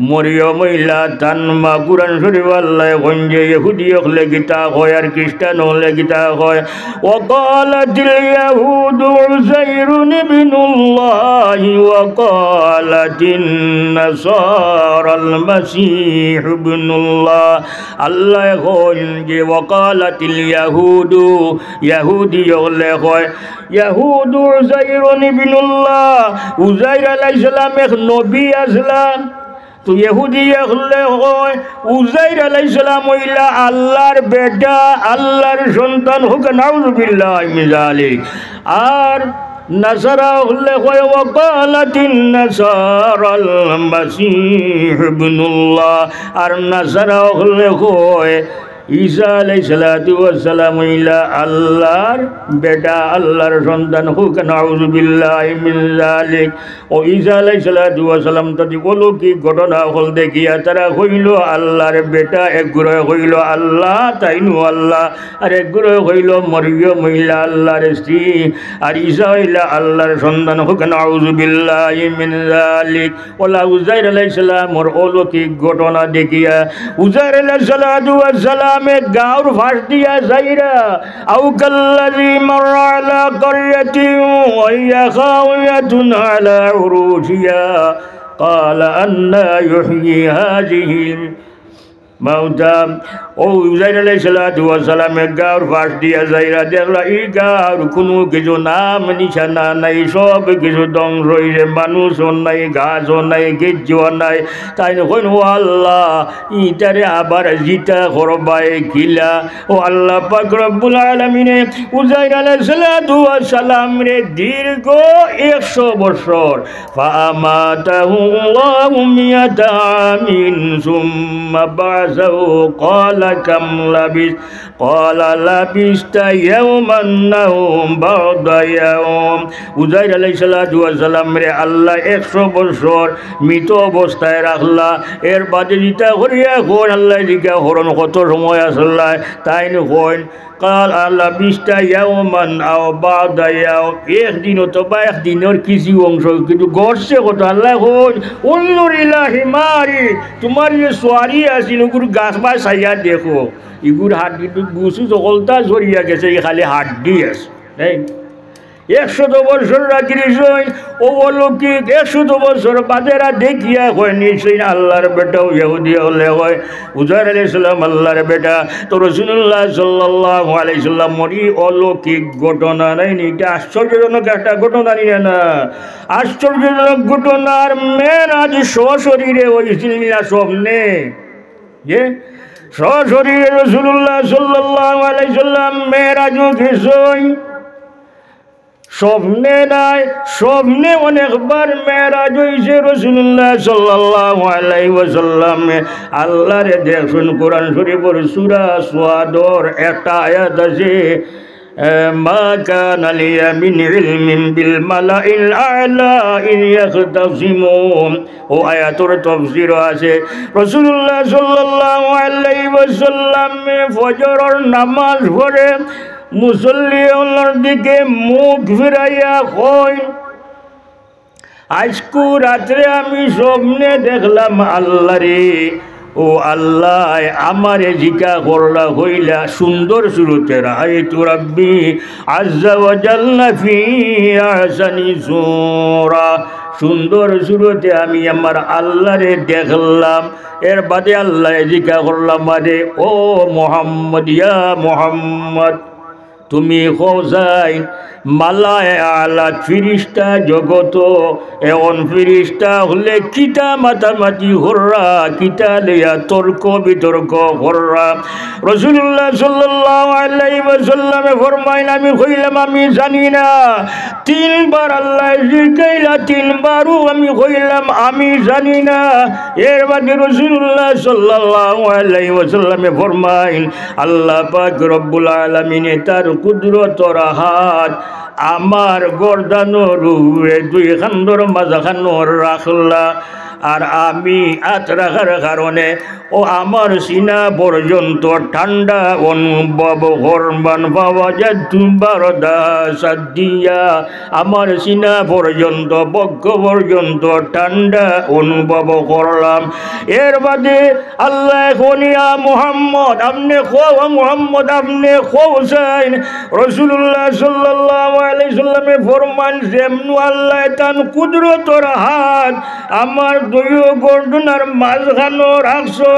মরিয়ম অইলা তান মা। কুরআন শরিফো আল্লায় কইন যে ইহুদি অকলে কিতা কয় আর খ্রিস্টান অকলে কিতা কয়, وقالت اليهود عزير ابن الله وقالت النصارى المسيح ابن الله। আল্লায় কইন যে وقالت اليهود, ইহুদি অকলে কয়, ইয়াহুদু উজাইরুন ইবনুল্লাহ, উজাইর আলাইহিস সালাম এক নবী আছলা। তো ইহুদি অকলে কয়, উজাইর আলাইহিস সালাম অইলা আল্লাহর বেটা, আল্লাহর সন্তান, কউক্কা নাউযুবিল্লাহি মিন যালিক। আর নাসারা অকলে কয়, ওয়া ক্বালাতিন নাসারাল মাসীহ ইবনুল্লাহ, আর নাসারা অকলে কয়, ঈসা আলাইহিস সালাতু ওয়াস সালাম অইলা আল্লাহর বেটা, আল্লাহর সন্তান, কউক্কা নাউযুবিল্লাহি মিন যালিক। অউ ঈসা আলাইহিস সালাতু ওয়াস সালাম তাদি অলৌকিক ঘটনা অকল দেখিয়া তারা কইলো আল্লাহর বেটা, এক গুরুয়ে কইলো আল্লাহ, তাইনউ আল্লাহ, আর এক গুরুয়ে কইলো মরিয়ম অইলা আল্লাহর স্ত্রী, আর ঈসা অইলা আল্লাহর সন্তান, কউক্কা নাউযুবিল্লাহি মিন যালিক। অলা উজাইর আলাইহিস সালামর অলৌকিক ঘটনা দেখিয়া উজাইর আলাইহিস সালাতু ওয়াস সালামে গাউর পাশ দিয়া যাইরা, আও কাল্লাযী মাররা আলা ক্বারিয়াতিন ওয়া হিয়া খাওয়াতুন আলা উরুশিহা, ক্বালা আন্না ইউহয়ী হাযিহিল মাউতা। অউ উজাইর আলাইহিস সালাতু ওয়াস সালামে গাউর পাশ দিয়া যাইরা দেখলা, ই গাউর কুনু কিছু নাম নিশানা নাই, সব কিছু ধ্বংস অইছে, মানুষও নাই, গাছও নাই, কিচ্ছুও নাই। তাইন কইন, ও আল্লাহ, ইতারে আবার জিতা করবায় কিলা? অউ আল্লাহ পাক রব্বুল আলামিনে উজাইর আলাইহিস সালাতু ওয়াস সালামরে দীর্ঘ একশো বছর فأماته الله مئة عام ثم بعثه قال كم لبثت قال لبثت يوما أو بعض يوم। উজাইর আলাইহিস সালাতু ওয়াস সালামরে আল্লায় একশো বছর মৃত অবস্থায় রাখলা, এর বাদে জিতা করিয়া কইন, আল্লায় জিকা করইন কত সময় আছলায়, তাইন কইন, قال لبثت يوما أو بعض يوم, এক দিন অথবা এক দিনর কিছু অংশ, কিন্তু ঘটছে কত? আল্লায় কইন, انظر إلى حماري, তুমার যে সোয়ারি আছিল, ইগুর গাছ বায় চাইয়া দেখো, ইগুর হাড্ডি, গুছু হকলতা ঝরিয়া গেছে, ই খালি হাড্ডি আছে। নাই? একশত বছর রাখিছইন, অউ অলৌকিক একশত বছর বাদে এরা দেখিয়া কয়, নিশ্চয়ই আল্লাহর বেটা। ইহুদি অকলে কয়, উজাইর আলাইহিস সালাম আল্লাহর বেটা। তো রাসূলুল্লাহ সাল্লাল্লাহু আলাইহি ওয়াসাল্লামর ই অলৌকিক ঘটনা নায়নি, ইটা আশ্চর্যজনক একটা ঘটনা নি না? আশ্চর্যজনক ঘটনার মেরাজ সশরীরে অইছিল নি না স্বপ্নে? যে সশরীরে রাসূলুল্লাহ সাল্লাল্লাহু আলাইহি ওয়াসাল্লাম মেরাজো গেছইন। স্বপ্নে নায়, স্বপ্নে অনেকবার মেরাজ অইছে। রাসূলুল্লাহ সাল্লাল্লাহু আলাইহি ওয়াসাল্লামে আল্লাহরে দেখছইন। কোরআন শরীফর সূরা সাদর একটা আয়াত আছে, ما كان لي من علم بالملأ الأعلى إذ يختصمون। অউ আয়াতর তফসিরও আছে, রাসূলুল্লাহ সাল্লাল্লাহু আলাইহি ওয়াসাল্লামে ফজরর নামাজ পড়ে মুসল্লি অকলর দিকে মুখ ফিরাইয়া কইন, আইজকু রাত্রে আমি স্বপ্নে দেখলাম আল্লারে। অউ আল্লায় আমারে জিকা করলা, কইলা সুন্দর সুরতে, রাআইতু রাব্বি আজ্জা ওয়া জাল্লা ফি আহসানি সূরা। সুন্দর সুরতে আমি আমার আল্লারে দেখলাম। এর বাদে আল্লায় জিকা করলা আমারে, ও মুহাম্মদ, ইয়া মুহাম্মদ, তুমি কও চাইন মালায়ে আলাত ফিরিস্তা জগতো অখন ফিরিস্তা অকলে কিতা মাতামাতি কররা, কিতা লইয়া তর্ক বিতর্ক কররা। রাসূলুল্লাহ সাল্লাল্লাহু আলাইহি ওয়াসাল্লামে ফরমাইন, আমি কইলাম, আমি জানি না। তিনবার আল্লায় জিকাইলা, তিনবারও আমি কইলাম, আমি জানি না। এর বাদে রাসূলুল্লাহ সাল্লাল্লাহু আলাইহি ওয়াসাল্লামে ফরমাইন, আল্লাহ পাক রব্বুল আলামিনে তার কুদরতর হাত আমার গর্দানর উপরে দুই কান্দর মাঝখানো রাখলা, আর আমি আত রাখার কারণে অউ আমার সিনা পর্যন্ত ঠান্ডা অনুভব করলাম। ফাওয়াজাদতু বারদা সাদিয়া, আমার সিনা পর্যন্ত, বক্ষ পর্যন্ত ঠান্ডা অনুভব করলাম। এর বাদে আল্লায় কইন, ইয়া মুহাম্মদ, আপনে কও, ও মুহাম্মদ, আপনে কও চাইন। রাসূলুল্লাহ সাল্লাল্লাহু আলাইহি ওয়াসাল্লামে ফরমাইন, যেমনে আল্লায় তান কুদরতর হাত আমার দুইও গর্দনার মাঝখানো রাখছইন,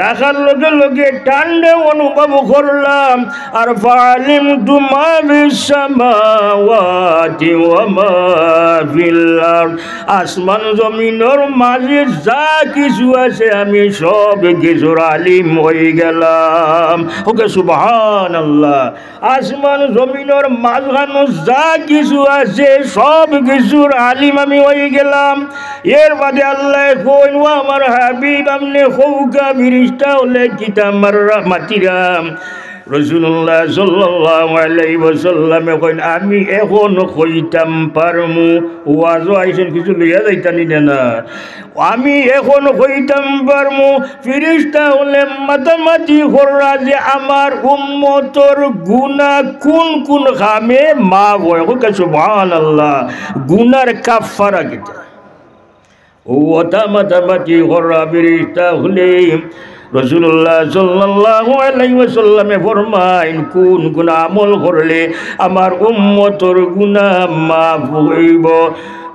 রাখার লগে লগে ঠান্ডা অনুভব করলাম। আর ফাআলিমতু মা ফিস সামাওয়াতি ওয়া মা ফিল আরদ, আসমান জমিনর মাঝে যা কিছু আছে আমি সব কিছুর আলিম অইগেলাম। ওকে সুবহানাল্লাহ। আসমান জমিনর মাঝখানো যা কিছু আছে সব কিছুর আলিম আমি অইগেলাম। এর বাদে আল্লায় কইন, ও আমার হাবিব, আপনে কউক্কা ফিরিস্তা অকলে কিতা মাররা, মাতিরা। রাসূলুল্লাহ সাল্লাল্লাহু আলাইহি ওয়াসাল্লামে কইন, আমি অখন কইতাম পারমু, ওয়াজো আইছইন কিছু লইয়া যাইতা নি না, না। আমি অখন কইতাম পারমু, ফিরিস্তা অকলে মাতামাতি কররা যে আমার উম্মতর গুনা কুন কুন কামে মাফ অয়। কউক্কা সুবহানাল্লাহ। গুনার কাফফারা কিতা? অউ অতা মাতামাতি কররা ফিরিস্তা অকলে। রাসূলুল্লাহ সাল্লাল্লাহু আলাইহি ওয়াসাল্লামে ফরমাইন, কুন কুন আমল করলে আমার উম্মতর গুনা মাফ অইবো?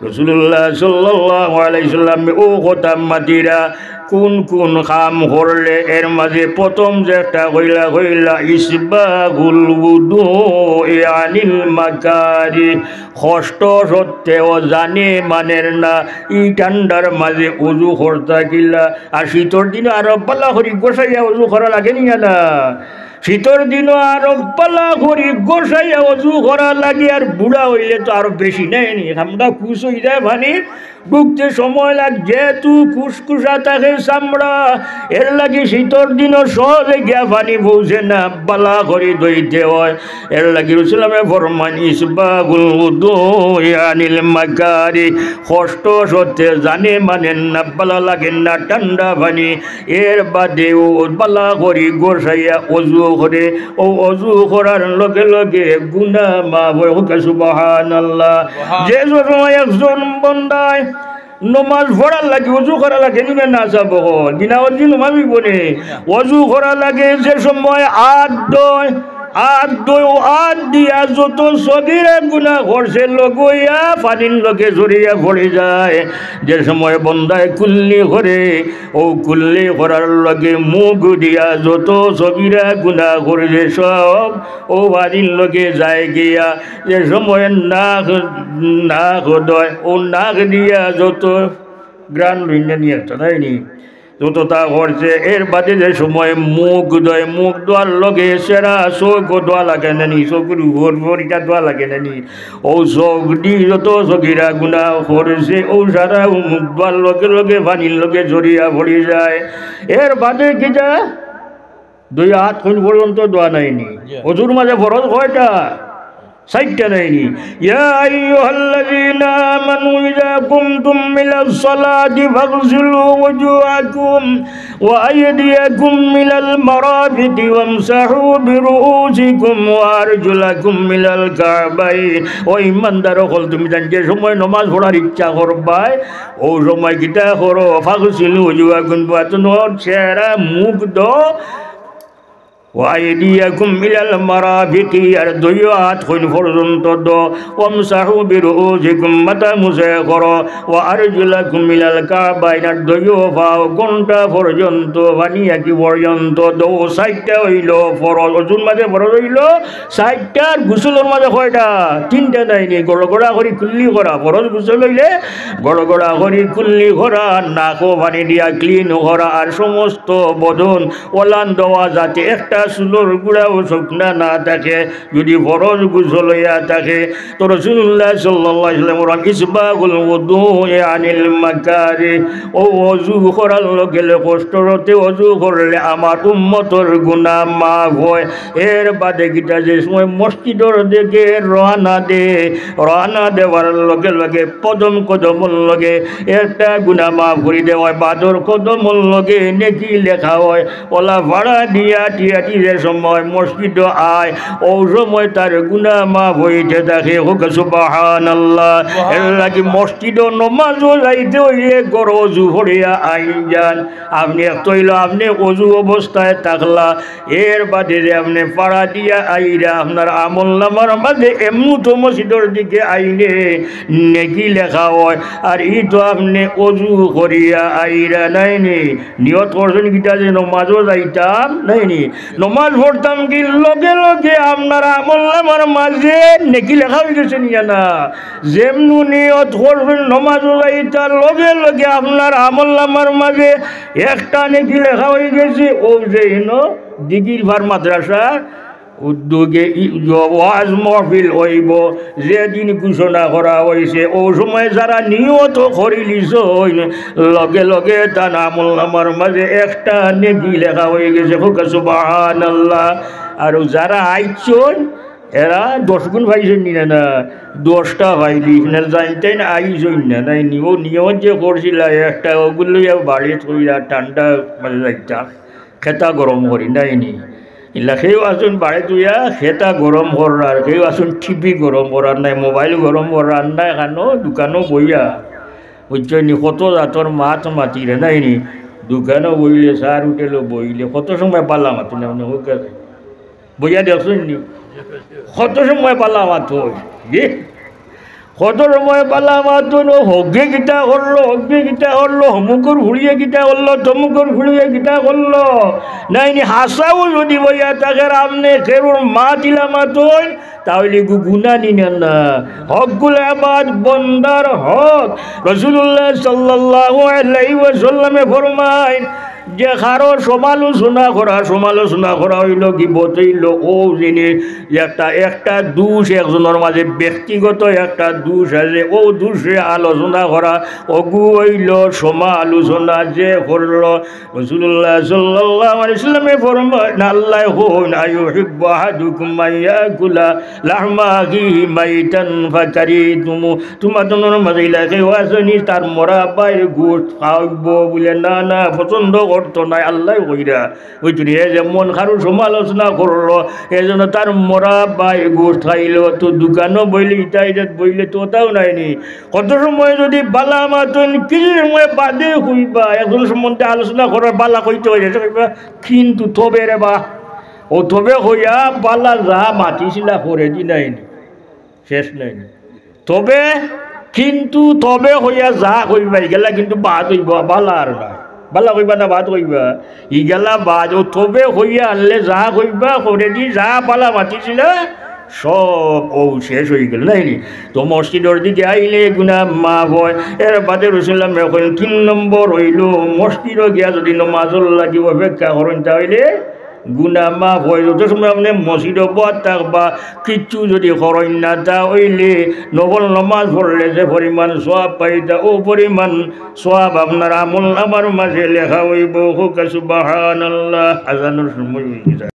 রাসূলুল্লাহ সাল্লাল্লাহু আলাইহি ওয়াসাল্লামে অউ কথা মাতিরা, কুন কুন কাম করলে, এর মাঝে প্রথম যেটা কইলা, কইলা ইসবাগুল উদুই আনিল মাকারি, কষ্ট সত্ত্বেও জানে মানের না, ই ঠান্ডার মাঝে অজু করতা কিলা। আর শীতর দিনো আরো বালা করি গোসাইয়া অজু করা লাগে নি না? শীতর দিনো আরো বালা করি গোসাইয়া অজু করা লাগে, আর বুড়া অইলে তো আরো বেশি, নায় নি? আমরা কুশ অই যায় পানি ঢুকতে সময় লাগে, যেহেতু কুশকুশা থাকে চামড়া, এর লাগি শীতর দিনো সহজে গিয়া পানি পৌঁছে না, বালা করি ধইতে অয়। এর লাগি রাসূলুল্লাহে ফরমাইন, ইসবাগুল উদুই আনিল মাকারি, কষ্ট সত্ত্বে জানে মানের না, বালা লাগের না ঠান্ডা পানি। এর বাদে অউ বালা করি গোসাইয়া অজু করে, অউ অজু করার লগে লগে গুনা মাফ অয়। কউক্কা সুবহানাল্লাহ। সুবহান। যে সময় একজন বন্দায় নমাজ পড়ার লাগি অজু করা লাগে নি না, না, বিনা অজু নমাজ অইবো নি? না। অজু করা লাগে, যে সময় আত ধয়, আত ধয়, অউ আত দিয়া যত সগিরা গুনা করছে, লগে অইয়া পানির লগে ঝরিয়া পড়ি যায়। যে সময় বন্দায় কুল্লি করে, অউ কুল্লি করার লগে মুখ দিয়া যত সগিরা গুনা করছে সব অউ পানির লগে যায় গিয়া। যে সময় নাক, নাক ধয়, অউ নাক দিয়া যত ঘ্রাণ লইন না নি একটা, তাই নি? যততা করছে, এর বাদে যে সময় মুখ ধয়, মুখ ধোয়ার লগে চেহারা, চউখ ধোয়া লাগে না নি? চউখর উপর উপর ইটা ধোয়া লাগে না নি? অউ চউখ দি যত সগিরা গুনা করছে, অউ সারা মুখ ধোয়ার লগে লগে পানির লগে ঝরিয়া পড়ি যায়। এর বাদে কিতা? দুইও আত কইন পর্যন্ত ধোয়া নায়নি। জি। অজুর মাঝে ফরজ কয়টা? চাইরটা নায়নি? يا أيها الذين آمنوا إذا قمتم إلى الصلاة فاغسلوا وجوهكم وأيديكم إلى المرافق وامسحوا برؤوسكم وأرجلكم إلى الكعبين। ও ইমানদার অকল, তুমি যেন যে সময় নমাজ পড়ার ইচ্ছা করবায়, অউ সময় কিতা করো? فاغسلوا وجوهكم, তুমরা চেহারা মুখ ধও, وأيديكم إلى المرافق, আর দুইও আত কইন পর্যন্ত ধও, وامسحوا برؤوسكم, মাথা মুছে করো, وأرجلكم إلى الكعبين, আর দুইও পাও ঘন্টা পর্যন্ত, পানি আকি পর্যন্ত ধও। চাইরটা অইলো ফরজ, অজুর মাঝে ফরজ অইলো চাইরটা, আর গোসলর মাঝে কয়টা? তিনটা নায়নি? গড়গড়া করি কুল্লি করা, ফরজ গোসল অইলে গড়গড়া করি কুল্লি করা, নাকো পানি দিয়া clean করা, আর সমস্ত বদন ওলান দেওয়া, যাতে একটা চুলর গুড়াও শুকনা না থাকে। যদি ফরজ গোসল অইয়া থাকে, তো রাসূলুল্লাহ সাল্লাল্লাহু আলাইহি ওয়াসাল্লাম বলেন, إسباغ الوضوء عن المكاره। ও অজু করার লগে লগে কষ্ট রতে অজু করলে আমার উম্মতর গুনাহ মাফ হয়। এর বাদে কিতা, যে সময় মসজিদর দিকে রওয়ানা দে, রওয়ানা দেওয়ার লগে লগে প্রথম কদমর লগে একটা গুনাহ মাফ করি দেওয়া হয়, বাদর কদমর লগে নেকি লেখা হয়। ওলা ফাড়া দিয়া টিয়া টিরে সময় মসজিদো আয়, অউ সময় তার গুনাহ মাফ অইতে থাকে। কউক্কা সুবহানাল্লাহ। এর লাগি মসজিদো নমাজো যাইতে অইলে গড় অজু পড়িয়া আইন যান। আপনে এক তো অইলো আপনে অজু অবস্থায় থাকলা, এর বাদে যে আপনে ফাড়া দিয়া আইরা, আপনার আমল নামার মাঝে এমুতো মসজিদর দিকে আইলে নেকি লেখা হয়। আর ই তো আপনে অজু করিয়া আইরা, নায়নি? নিয়ত করছইন কিতা যে নমাজো যাইতাম, নায়নি? নমাজ পড়তাম, কি লগে লগে আপনার আমল নামার মাঝে নেকি লেখা অইগেছে নি না? যেমনু নিয়ত করছইন নমাজো যাইতা, লগে লগে আপনার আমল নামার মাঝে একটা নেকি লেখা অইগেছে। অউ যে ইনো দিঘির পার মাদ্রাসা উদ্যোগে ই-, ওয়াজ মাহফিল অইবো, যেদিন ঘোষণা করা অইছে, অউ সময় যারা নিয়ত করিলিছইন, লগে লগে তান আমল নামার মাঝে একটা নেকি লেখা অইগেছে। কউক্কা সুবহানাল্লাহ। আর যারা আইছইন, এরা দশ গুণ পাইছইন নি না? না, দশটা পাইলিছইন, না জানতেন আইছইন না, নায়নি? অউ নিয়ত যে করছিলা একটা, অগুলো লইয়া বাড়িত কইরা ঠান্ডা মাঝে যাইতা। খেতা গরম করি, নায়নি? ইলা কেউ আছইন বাড়িত থুইয়া খেতা গরম কররা, আর কেউ আছইন টিভি গরম কররা, আর নায় মোবাইল গরম কররা, আর নায় কানো দোকানো বইয়া, বুঝছইন নি? কত জাতর মাত মাতিরা, নায়নি? দোকানো বইলে, চার হোটেলো বইলে, কত সময় বালা মাতইন না, মানে, কউক্কা। বইয়া দেখছইন নি? কত সময় বালা মাতইন, জি? কত সময় বালা মাতইন, ও হগে কিতা করলো, হগে কিতা করলো, হমুকর ফুড়িয়ে কিতা করলো, তমুকর ফুড়িয়ে কিতা করলো। নায়নি, হাছাউ যদি বইয়া থাকের আপনে কেউর মাত ইলা মাতইন, তা অইলে গু-, গুনা নি না? না। হক্কুল ইবাদ, বন্দার হক। রাসূলুল্লাহ সাল্লাল্লাহু আলাইহি ওয়াসাল্লামে ফরমাইন, যে কারো সমালোচনা করা, সমালোচনা করা অইলো গিবত অইলো, অউ জিনিস একটা, একটা দোষ একজনর মাঝে ব্যক্তিগত একটা দোষ আছে, অউ দোষরে আলোচনা করা, অগু অইলো সমালোচনা যে করলো। রাসূলুল্লাহ সাল্লাল্লাহু আলাইহি ওয়াসাল্লামে ফরমাইন, আল্লায় কইন, أيحب أحدكم أن يأكل لحم أخيه ميتا فكرهتموه। তুমার দনর মাঝে ইলা কেউ আছইন নি, তার মরা ভাইর গোস্ত খাইবো বুলে? না, না, পছন্দ করতো নায়, আল্লায় কইরা। বুঝছইন নি, এ যেমন কারো সমালোচনা করলো, এজন্য তার মরা ভাইর গোস্ত খাইলো, তো দোকানো বইলে, ইটা ইটাত বইলে তো তাও নায়নি। কত সময় যদি বালা মাতইন, কিছু সময় বাদে কইবা, একজন সম্বন্ধে আলোচনা করার বালা কইতে অইলে, কইবা, কিন্তু তবে রে বা, অউ তবে কইয়া বালা যা মাতিছিলা করেদি, নায়নি? শেষ নায়নি। তবে, কিন্তু, তবে কইয়া যা কইবা, ইগেলা কিন্তু বাদ অইবো, বালা আর না। বালা কইবা না বাদ কইবা? ইগেলা বাদ। অউ তবে কইয়া আনলে যা কইবা, করেদি যা বালা মাতিছিলা, সব অউ শেষ অইগেল, নায়নি? তো মসজিদর দিকে আইলে গুনা মাফ হয়। এর বাদে রাসূলুল্লাহ কইন, তিন নম্বর অইলো, মসজিদো গিয়া যদি নমাজর লাগি অপেক্ষা করইন, তা অইলে গুনা মাফ অয়। যত সময় আপনে মসজিদো বওয়া থাকবা, কিচ্ছু যুদি করইন না, তা অইলে নফল নমাজ পড়লে যে পরিমাণ সওয়াব পাইতা, অউ পরিমাণ সওয়াব আপনার আমল নামার মাঝে লেখা অইবো। কউক্কা সুবহানাল্লাহ। আজানর সময় অইগেছে।